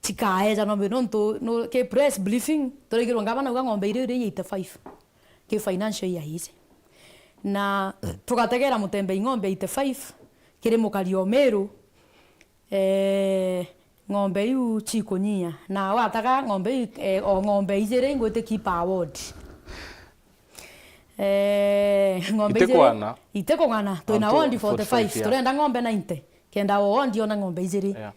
cikaeja ng'ombe, nontu, no, ki press briefing, turaigirwe ngavana auga ng'ombe iria, iria eighty-five ki financial year iji. Na tugategera Mutembei ng'ombe eighty-five kiri mukari o Meru, eh, ng'ombe iu cikunyia. Na wataga ng'ombe iu, eh, o ng'ombe ijiri ingwitikia per ward. Eh, ng'ombe ijiri itikwana. Itikung'ana. Twina ward forty-five, yeah. Turenda ng'ombe ninety. Kenda o ward yona ng'ombe ijiri. Yeah.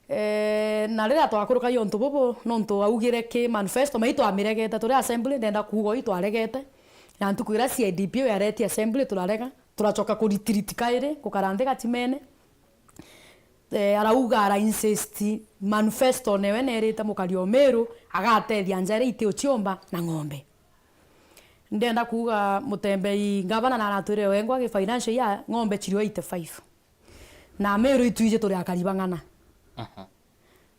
Eh, na riria twakurukagia untu bubu, nontu augire ki manifesto, mai twamiregete, turi assembly, ndenda kuuga ii twaregete. Na ntuku iria C I D P yaretie assembly, turarega, turacoka ku retreat kairi, gukara nthi gatimene. Eh, arauga ara insist manifesto newe nerite mukari o Meru agatethia nja iria iti uciumba na ng'ombe. Ndenda kuuga mutembei ngavana na aratwire wengwa gi financial year ng'ombe cirio eighty five. Na Meru itwiji turi akari bang'ana.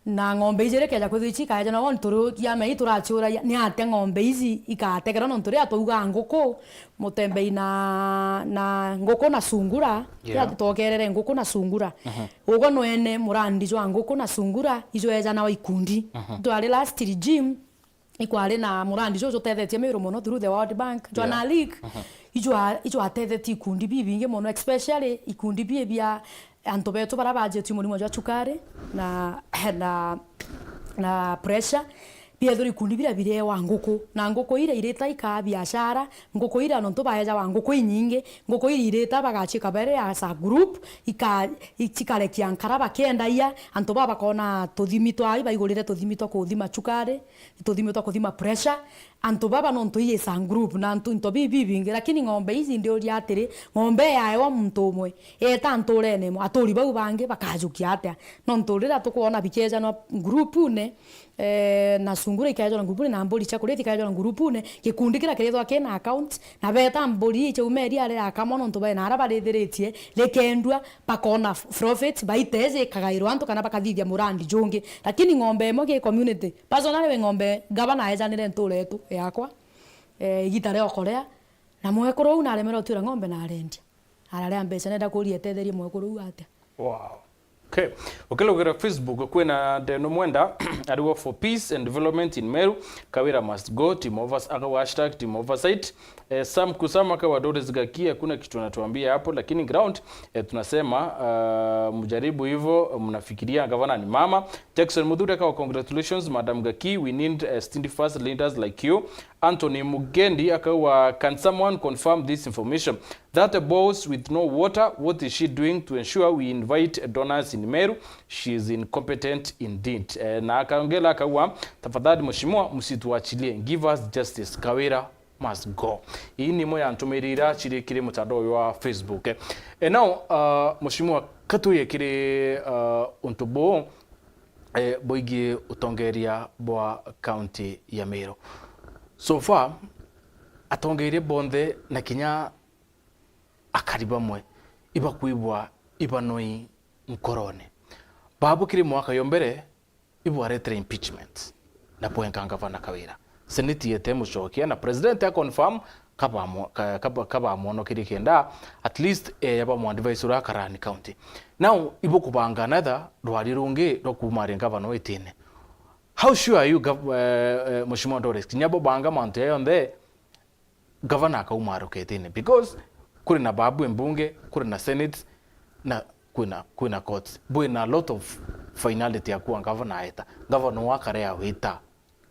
Na ng'ombe iji rikeja kwithirwa ici ikaejanwa, woni turi kiama ii turaciuragia, ni atia ng'ombe ici ikategerwa? Nontu riria twaugaa nguku, mutembei na, na nguku na sungura, Yeah. riria twokerere nguku na sungura. Ugo nwene murandi jwa nguku na sungura, ijwejanawa ikundi. Twari last regime, ikwari na murandi juju utethetie Meru mono through the World Bank, jwa Yeah. NALIC, ijwa-, ijwatethetie ikundi bibingi mono, especially ikundi bii bia antu betu baria bajetwi murimo jwa cukari na, na, na pressure, biethirwa ikundi biria birewa nguku, na nguku iria irita ikaa biashara, nguku iria nontu baejawa nguku inyingi, nguku iria irita bagacika bere as a group, ika-, ikarekia nkara bakiendagia, antu baa bakona tuthimi twa, ibaigurire tuthimi twa kuthima cukari, tuthimi twa kuthima pressure, antu baba nontu ii is a group na antu into bibi bibingi, lakini ng'ombe ici ndiuria atiri, ng'ombe yaewa muntu umwe, eta nturene imwe, aturi bau bangi bakajukia atia? Nontu riria tukwona bikejanwa grupune, eh, na sungura ikejanwa grupune, na mburi cia kurithi ikejanwa grupune, gikundi kiria kirithwa kina account, na beta mburi icio umeria riria akamwa nontu bena aria barithiritie, rikendua, bakona f-, profit, baita iji ikagairwa antu kana bakathithia murandi jungi. Lakini ng'ombe imwe gi community, personally wi ng'ombe ngavana aejanire ntura yetu yakwa, eh, igita ria okorea, na mwekuru uu naremerwe utwira ng'ombe na arendia. Araria mbeca, nenda kuria etetherie mwekuru uu atia? Wow. Okay. Ukilugira Facebook, kwina Ndeno Mwenda, arigwa for peace and development in Meru, Kawira must go, team overs-, akauga hashtag team oversight. Eh, Sam Kusama akawa Doris Gaki, hakuna kitu anatuambia hapo, lakini ground, eh, tunasema, ah, mjaribu hivyo, mnafikiria gavana ni mama. Jackson Muthure akawa congratulations, Madam Gaki, we need, eh, steadfast leaders like you. Anthony Mugendi akawa, can someone confirm this information? That boss with no water, what is she doing to ensure we invite donors in Meru? She is incompetent indeed. Eh, na akaongela akawa, tafadhali mheshimiwa, msituachilie. Give us justice. Kawira must go. Ii ni imwe ya ntumiri iria ciri kiri mutandao uyu wa Facebook. Eh, now, uh, mheshimiwa, katuye kiri, uh, untu buu, eh, bwigii utongeria bwa kaunti ya Meru. So far, atongeria bonthe na kinya akari bamwe ibakwigua ibanoi nkorone. Babu kiri mwaka yo mbere, ibwaretire impeachment na bwenka ngavana Kawira. Senate yete mucokia na president a confirm kabamo-, ka-, kaba-, kabamwonokerie kenda at least, eh, yaba mu advise uria akarani county. Now, ibukubanga another rwari rungi rwa kumaria ngavana witine. How sure are you, Gav-, eh, eh, Mheshimiwa Doris, kinya bo banga mantu ya yonthe, gavana akauma aruketene, because kuri na babu embunge, kuri na senate, na kwina, kwina courts. Bwina a lot of finality ya kuwa gavana aeta. Gavana wakare awita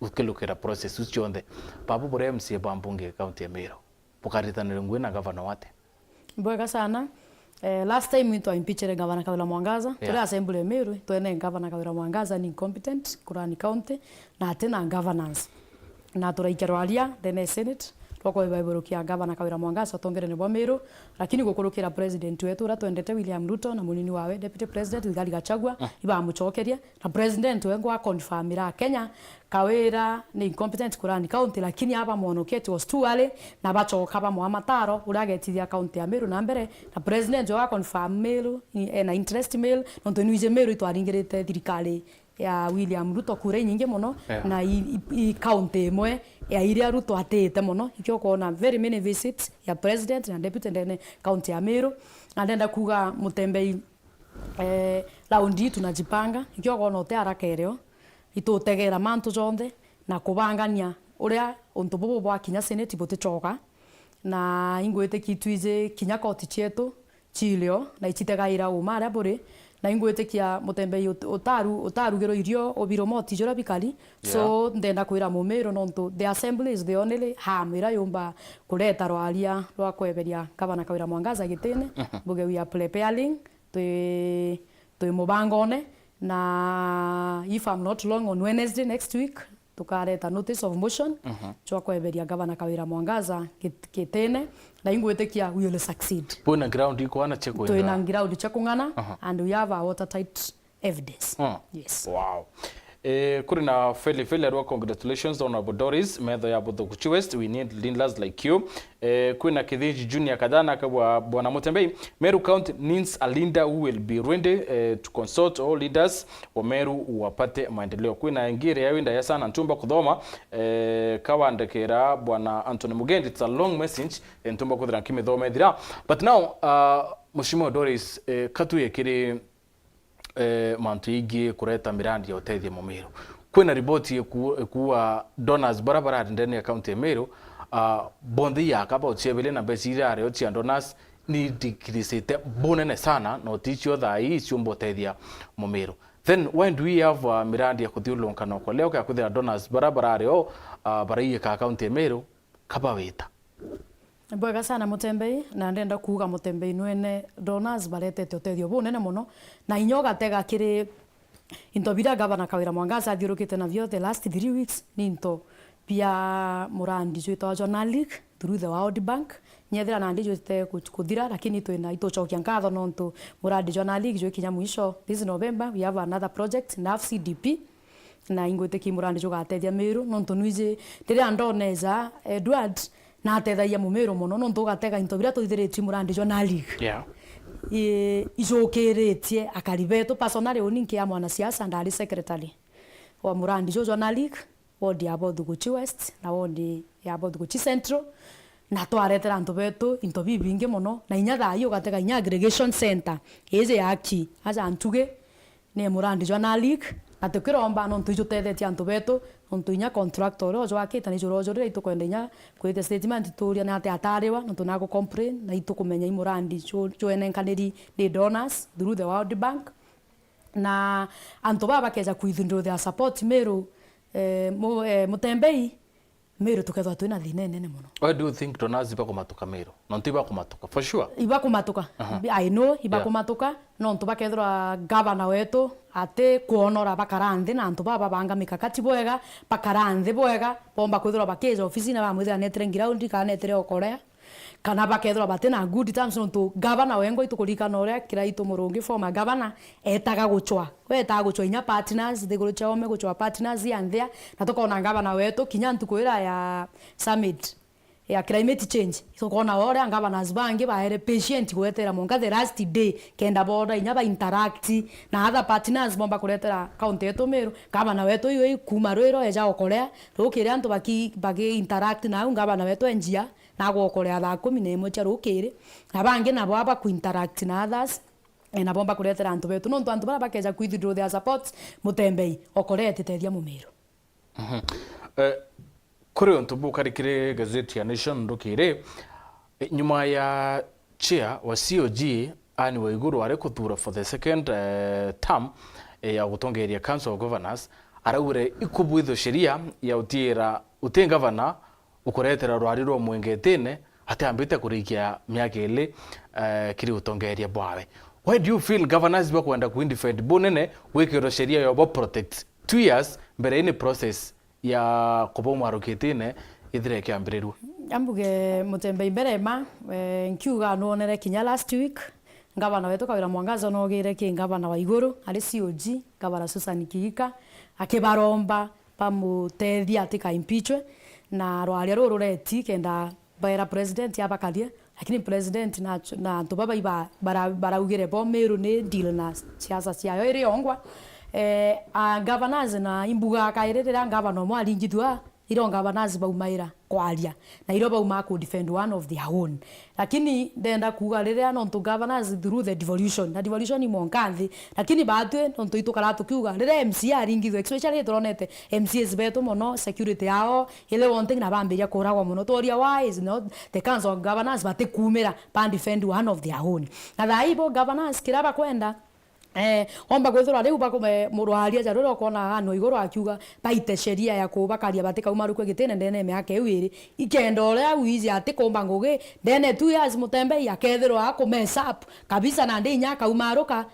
ukilukira process iu cionthe. Babu buria M C A ba mbunge county ya Meru, bukaritanire ngugi na gavana wate? Bwega sana. Eh, last time itwa impeachere Gavana Kawira Mwangaza. Yeah. Turi assembly ya Meru, twene Gavana Kawira Mwangaza ni incompetent, kurani county, na atina governance. Na turaikia rwaria ndene ya Senate, rwa kweba iburu kia Gavana Kawira Mwangaza utongerene bwa Meru, lakini gukurukira President wetu uria twendete William Ruto na munini wawe Deputy President Rigathi Gachagua, ibamucokeria, na President wengwa aconfirmira Kenya, Kawira ni incompetent kurani county, lakini abamwonokia it was too early, na bacoka bamwaa mataro uria agetithia county ya Meru na mbere, na President wengwa aconfirm Meru, ena interest Meru, nontu nwiji Meru itwaringirite thirikari ya William Ruto kura inyingi mono, yeah, na i, i, i county imwe ya iria Ruto atite mono. Ikio kwona very many visits ya president na deputy ndene county ya Meru. Na ndenda kuga mutembei, eh, raundi ii tunajipanga. Ikio kwona uti haraka irio, itutegera mantu jonthe na kubangania uria untu bubu bwakinya senate buticoka. Na ingwitikia itwiji kinya koti cietu cirio na icitegaira uma aria buri, na ingwitikia mutembei ut-, utaru-, utarugirwo irio ubiro moti juria bikari. So, yeah, ndenda kwira Mumiru nontu the assembly is the only harm iria yumba kureta rwaria rwa kweberia Gavana Kawira Mwangaza gitine. Mhm. Mbuge we are preparing, twi, twi mubangone, na if I'm not wrong, on Wednesday next week, tukareta notice of motion, mhm, jwa kweberia Gavana Kawira Mwangaza git-, gitine, na ingwitikia we will succeed. Bwina ground ikwana cia kwenda. Twina ground cia kung'ana, aha, and we have a watertight evidence. Mm. Yes. Wow. Eh, kuri na Feli Feli arua, congratulations Honorable Doris, metho ya Buthukuchi West, we need leaders like you. Eh, kwina Kithinji Junior Kajana akabwa, Bwana Mutembei, Meru County needs a leader who will be ready, eh, to consult all leaders wa Meru wapate maendeleo. Kwina ingire ya winda ya sana ntumba kuthoma, eh, kawandikira Bwana Anthony Mugendi, it's a long message, eh, ntumba kuthira nkimithoma ithira. But now, uh, Mheshimiwa Doris, eh, katuye kiri eh, mantu ingi kureta mirandi ya utethia Mumiru. Kwina riboti iku-, ikuuga donors bara barari ndene ya kaunti ya Meru, ah, bonthe iaka about ciebele na mbeca iria ario cia donors ni ndikiricite bunene sana, na uticio thaa ii ciumba utethia Mumiru. Then why do we have, ah, mirandi ya kuthiurunka na ukolea ukakwithira donors bara barari o, ah, baraiika kaunti ya Meru kabawita? Bwega sana Mutembei, na ndenda kuuga Mutembei nwene donors baretete utethio bunene mono, na inya ugatega kiri into biria Gavana Kawira Mwangaza athiurukite nabio the last three weeks, ni into bia murandi jwitagwa Jona League through the World Bank. Nyethira nandi jwite ku-, kuthira, lakini twina, itucokia nkatho nontu murandi Jona League jwikinya mwisho this November, we have another project, N A F C D P. Na ingwitikia murandi jugatethia Miru, nontu nwiji riria ndoneza Edward natethagia Mumiru mono, nontu ugatega into biria twithiritue murandi jwa N A L I C. Yeah. I-, ijukiritie akari betu, personally uni nkia mwanasiasa ndari secretary wa murandi juju jwa N A L I C, ward ya Bothuguchi West na ward ya Bothuguchi Central, na twaretera antu betu into bibingi mono, na inya thaa ii ugatega inya aggregation center iji ya aki aja Ntugi, ni murandi jwa N A L I C, na tukiromba nontu ijutethetie antu betu, nontu inya contractor uria ujwakite ni jurojurire, itukwenda inya kwithia statement tuuria ni atia atariwa, nontu naku complain, na itukumenya i murandi ju-, jwenenkaniri ni donors through the World Bank. Na antu baa bakeja kwithindua their support Miru, eh, mu-, eh, Mutembei, Miru tukethwa twina thina inene mono. Why do you think donors ibakumatuka Miru? Nontu ibakumatuka, for sure. Ibakumatuka. Aha. I know, yeah, ibakumatuka, nontu bakethirwa gavana wetu ati kwonora bakara nthi na antu baba babanga mikakati bwega, bakara nthi bwega, bomba kwithirwa bakija ofisine bamwithira netire ngiraundi kana netire okorea, kana bakethirwa batina good terms, nontu gavana wengwa itukuririkana uria Kiraitu Murungi, former governor, etaga gucwa. Wetaga gucwa inya partners, nthiguru cia ome gucwa partners ya nthia, na tukona ngavana wetu, kinya ntuku ira ya summit ya climate change, tukona uria governors bangi baere patient gwetera mwanka the last day, kenda boda inya ba interact na other partners bomba kuretera county yetu Miru. Gavana wetu uyu i kuma Ruiru eja okorea, rukiri antu baki, baki interact nau, gavana wetu enjia na agokorea thaa kumi na imwe cia rukiri, na bangi nabo aba ku interact na others, eh, na bomba kuretera antu betu, nontu antu baria bakeja kwithindua their support, Mutembei okorea etitethia Mumiru. Mhm. Eh, kuri untu bukari kiri gazeti ya Nation ndukiri, eh, nyuma ya chair wa C O G, Anne Waiguru, ari kuthuura for the second, eh, term, eh, ya gutongeria Council of Governors, araugire ikubwithwa sheria ya utiira uti ngavana ukuretera rwari rwa mwengetine atiambite kurikia miaka iri, eh, kiri utongeria bwawe. Why do you feel governors bakwenda ku indefend bunene gwikirwa sheria ya bo protect two years mbere ini process ya kuba umwarukitine ithire ikiambirirua? Ambuge Mutembei mbere ma, eh, nkiuga nwonere kinya last week, ngavana wetu Kawira Mwangaza nogire ki ngavana Waiguru, ari C O G, ngavana Susan Kihika, akibaromba bamutethia atika impeachwe, na rwaria ruru rureti kenda baera president abakarie, lakini president na, na antu baba iba, bara, baraugire bo Miru ni deal na siasa ciayo iri yongwa. Eh, a governors na imbuga kairi riria ngavana umwe aringithua, irio governors baumaira kwaria, na irio baumaa ku defend one of their own. Lakini ndenda kuuga riria nontu governors through the devolution, na devolution imwe nka nthi, lakini batwi nontu itukara tukiuga riria M C A aringithwe, especially turonete M C As betu mono, security yao ile wanting na bambiria kuragwa mono. Tworia why is not the council of governors batikumira ba defend one of their own. Na thaa ii bo governors kiria bakwenda, eh, omba kwithirwa riu bakume murwaria ja ruria ukwona Anne Waiguru akiuga baite sheria ya kubakaria batikaumarukwe gitine ndene ya miaka iu iri. Ikenda uria wiiji atikumba ngugi ndene two years Mutembei akethirwa aku mess up kabisa na ndi inya akaumaruka.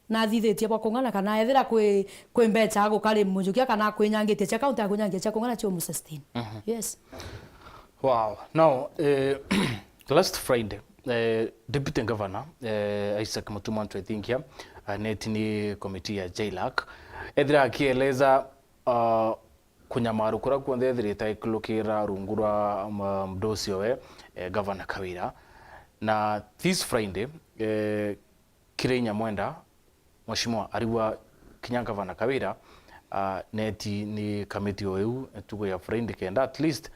na athithitie bwa kung'ana, kana ethira kwi, kwi mbecha agukari mujukia kana akwinyangitie cia county, akwinyangia cia kung'ana cio mu sustain. Mhm. Yes. Wow. Now, eh, last Friday, eh, Deputy Governor, eh, Isaac Mutuma Ntwethinkia, aneti ni committee ya JLAC, ethira akieleza, uh, kunyamaru kuria kuonthe ethirite aikulukira rungu rwa, um, mdosi owe, eh, Governor Kawira. Na this Friday, eh, kiri inya mwenda, Mheshimiwa arigwa kinya Governor Kawira, ah, neti ni kamiti o iu ntuku ya Friday kenda at least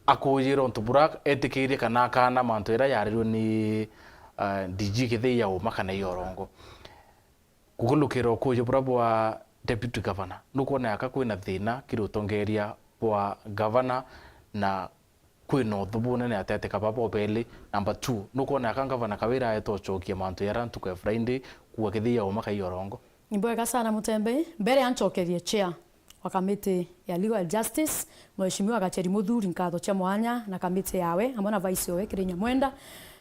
akujira untu bura etikirie kana akana mantu iria yarirwe ni, ah, D G kethira ya uma kana ya urongo. Kukulukira ukuji bura bwa Deputy Governor, nukwona yaka kwina thina kiri utongeria bwa Governor na kwina uthu bunene ateteka baba obeli? Number two, nukwona yaka Governor Kawira aeta ucokia mantu yara ntuku ya Friday, kuga kethira ya uma kai ya urongo? Ni bwega sana Mutembei. Mbere ancokerie chair wa kamiti ya Legal Justice, Mheshimiwa Gacheri Muthuri, nkatho cia mwanya na kamiti yawe, amwe na vice owe kiri inya mwenda,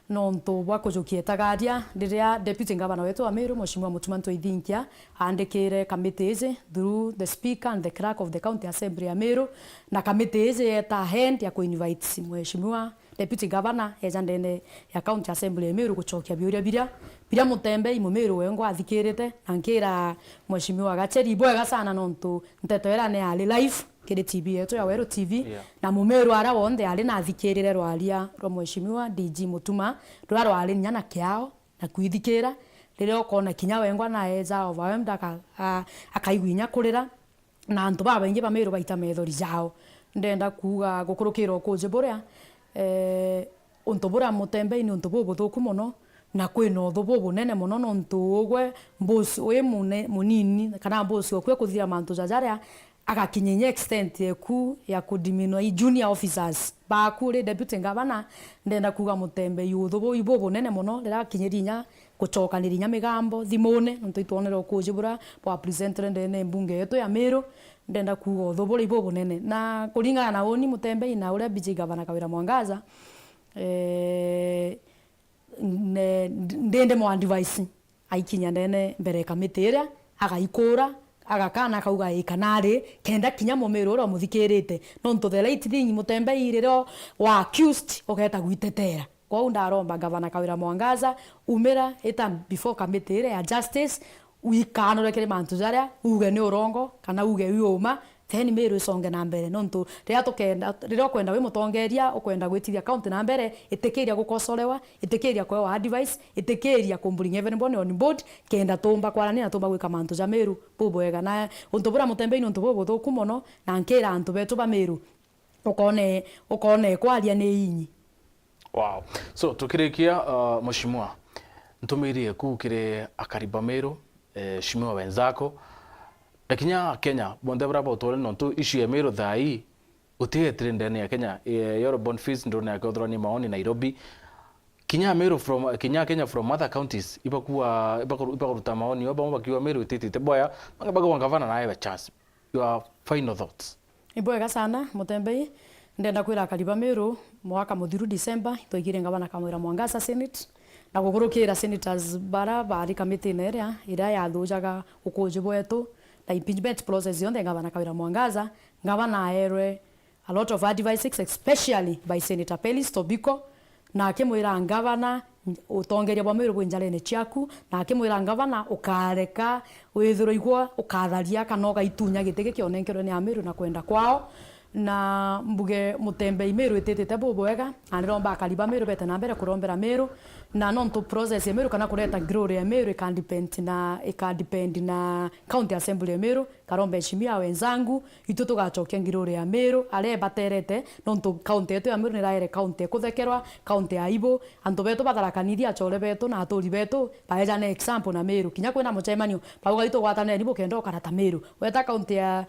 nontu bwa kujukia itagaria riria Deputy Governor wetu wa Meru, Mheshimiwa Mutuma Ntwethinkia, aandikire kamiti iji through the Speaker and the Clerk of the County Assembly ya Meru, na kamiti iji yeta ahead ya ku-invite Mheshimiwa Deputy Governor eja ndene ya County Assembly ya Meru gucokia biuria biria, biria Mutembei Mumeru wengwa athikirite, na nkira Mheshimiwa Gacheri, ibwega sana nontu nteto iria ni yari live kiri T V yetu ya Weru T V, yeah, na Mumeru ara wonthe ari na athikirire rwaria rwa Mheshimiwa D G Mutuma, ruria rwari nya na kiao na kwithikira, riria ukona kinya wengwa na eja overwhelmed, aka-, a-, akaigua inya kurira, na antu babaingi ba Meru baita methori jao. Ndenda kuuga gukurukira ukuji buria, eh, untu buria Mutembei ni untu bubuthuku mono, na kwina uthu bubunene mono, nontu ugwe boss wi mune-, munini, kana boss oku ekuthithia mantu jajaria, agakinya inya extent eku ya kudiminwa i junior officers baku uri deputy governor. Ndenda kuuga Mutembei uthu buu ibubunene mono, riria akinyirie inya gucokaniria inya migambo thimune, nontu itwonere ukuji buria bwa presentire ndene mbunge yetu ya Meru. Ndenda kuuga uthu buria ibubunene. Na kuringana na uni Mutembei na uria B J Governor Kawira Mwangaza, eh, ne-, ndi-, ndindi mu advice aikinya ndene mbere ya kamiti iria, agaikura, agakana akauga ii kana ari, kenda kinya Mumiru uria umuthikirite. Nontu the right thing, Mutembei, riria wa accused, ugeeta gwitetera. Kwou ndaromba Gavana Kawira Mwangaza, umira, ita before kamiti iria ya justice, wikanure kiri mantu jaria, uge ni urongo, kana uge wi uma, then Meru isonge na mbere. Nontu riria tukenda, riria ukwenda wi mutongeria, ukwenda gwitithia county na mbere, itikiria gukosorewa, itikiria kwewa advice, itikiria ku bring everybody on board, kenda tuumba kwarania na tuumba gwika mantu ja Meru bubwega. Na untu buria Mutembei ni untu bubuthuku mono, na nkira antu betu ba Meru, ukone, ukone kwaria ni inyi. Wow. So, tukirikia, uh, Mheshimiwa, ntumirie ku kiri akari ba Meru, eh, Mheshimiwa wenzako, na kinya Kenya bonthe baria bautwone, nontu issue ya Meru thaa ii utietire ndene ya Kenya, eh, Yoro Boniface ndurone akiothorania maoni Nairobi. Kinya Meru from, kinya Kenya from other counties, ibakua, ibakuru-, ibakuruta maoni, o bamwe bakiuga Meru ititite boya, bangi bakiuga ngavana naewe chance. Your final thoughts? Ibwega sana, Mutembei. Ndenda kwira akari ba Meru, mwaka muthiru December, itwaigire ngavana Kawira Mwangaza Senate, na gukurukira senators bara bari kamitine iria, iria yathujaga ukuji bwetu na impeachment process yonthe ya ngavana Kawira Mwangaza, ngavana aerwe a lot of advices, especially by Senator Pelis Tobiko, na akimwira, "Ngavana, utongeria bwa Meru bwi njarene ciaku," na akimwira, "Ngavana, ukareka withirwe igwe ukatharia kana ugaitunya giti giki onenkerwe ni Ameru na kwenda kwao." Na mbuge Mutembei, Meru ititite bubwega, na ndiromba akari ba Meru bete na mbere kurombera Meru, na nontu process ya Meru kana kureta glory ya Meru ikadepend na, ikadepend na County Assembly ya Meru, karomba heshimia wenzangu, itu tugacokia ngiruri ya Meru aria ibaterete, nontu county yetu ya Meru niraere county ikuthekerwa, county ya aibu. Antu betu ba Tharaka Nithi, achore betu na aturi betu baejane example na Meru. Kinya kwina mucemanio, bauga, "Itugwatanireni bukenda ukara ta Meru." Weta county ya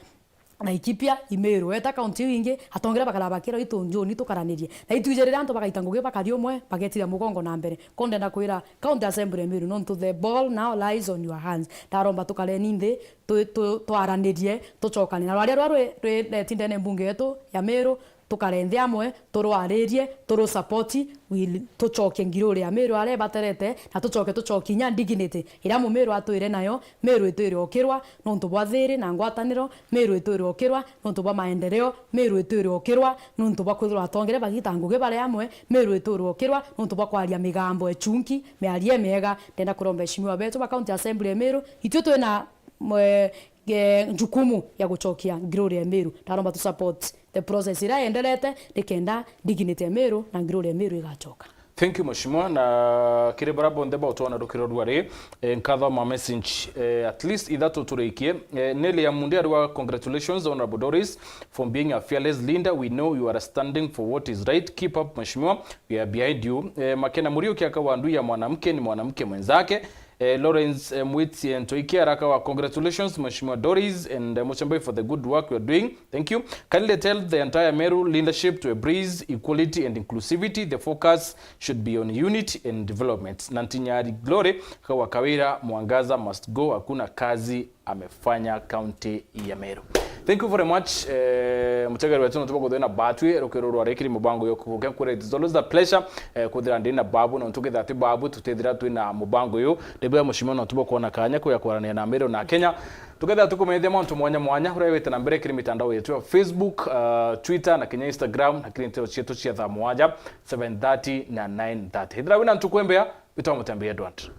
Laikipia, i Meru. Weta county iu ingi, atongeria bakara bakira itu njuni tukaranirie. Na itwije riria antu bagaita ngugi bakari umwe, bagetithia mugongo na mbere. Ko ndenda kwira County Assembly ya Meru, nontu the ball now lies on your hands. Ndaromba tukareni nthi, tu-, tu-, twaranirie, tucokane. Na rwaria rwa rwi, rwi neti ndene mbunge yetu ya Meru, tukare nthi amwe, turwaririe, turu support, will tucokie Ngiruri ya Meru aria ibaterete, na tucoke tucokie inya dignity iria Mumiru atwire nayo. Meru itwire ukirwa nontu bwa thiri na ngwataniro, Meru itwire ukirwa nontu bwa maendeleo, Meru itwire ukirwa nontu bwa kwithirwa atongere bagita ngugi bari amwe, Meru itwire ukirwa nontu bwa kwaria migambo echunki, miario emiega. Ndenda kuromba eshimiwa betu ba County Assembly ya Meru, itwe twina mwe- eh, jukumu ya gucokia Ngiruri ya Meru. Ndaromba tu support the process iria yenderete, nikenda dignity ya Meru na Ngiruri ya Meru igacoka. Thank you, Mheshimiwa, na kiri bara bonthe bautwona rukiro rwari, eh, nkatho ma message, eh, at least ithatu turikie. Eh, Nelly Amundi arua, congratulations, Honorable Doris, for being a fearless leader. We know you are standing for what is right. Keep up, Mheshimiwa. We are behind you. Eh, Makena Muriuki akawa ndui ya mwanamke ni mwanamke mwenzake. Eh, Lawrence, eh, Mwiti, eh, Ntoiki arakawa, congratulations, Mheshimiwa Doris and, eh, Muchembai for the good work you are doing. Thank you. Kindly tell the entire Meru leadership to embrace equality and inclusivity. The focus should be on unity and development. Nantinyari Glory akawa, Kawira Mwangaza must go. Hakuna kazi amefanya county ya Meru. Thank you very much, eh, mutegeri wetu, nontu bwa kuthwina batwi rukiro rwa rikiri mubango yo kubukia kure. It is always a pleasure, eh, kuthira ndi na Babu, nontu kethira ti Babu, tutithira twina mubango uyu. Ndibwira Mheshimiwa, nontu bwa kuona kanya kuya kwarania na Meru na Kenya. Tukethira tukumethia mantu mwanya mwanya, uria wite na mbere kiri mitandao yetu ya Facebook, uh, Twitter na kinya Instagram, na kiri nteto cietu cia thaa mwanja, seven thirty na nine thirty. Ithira wina ntuku imbea, witwa Mutembi Edward.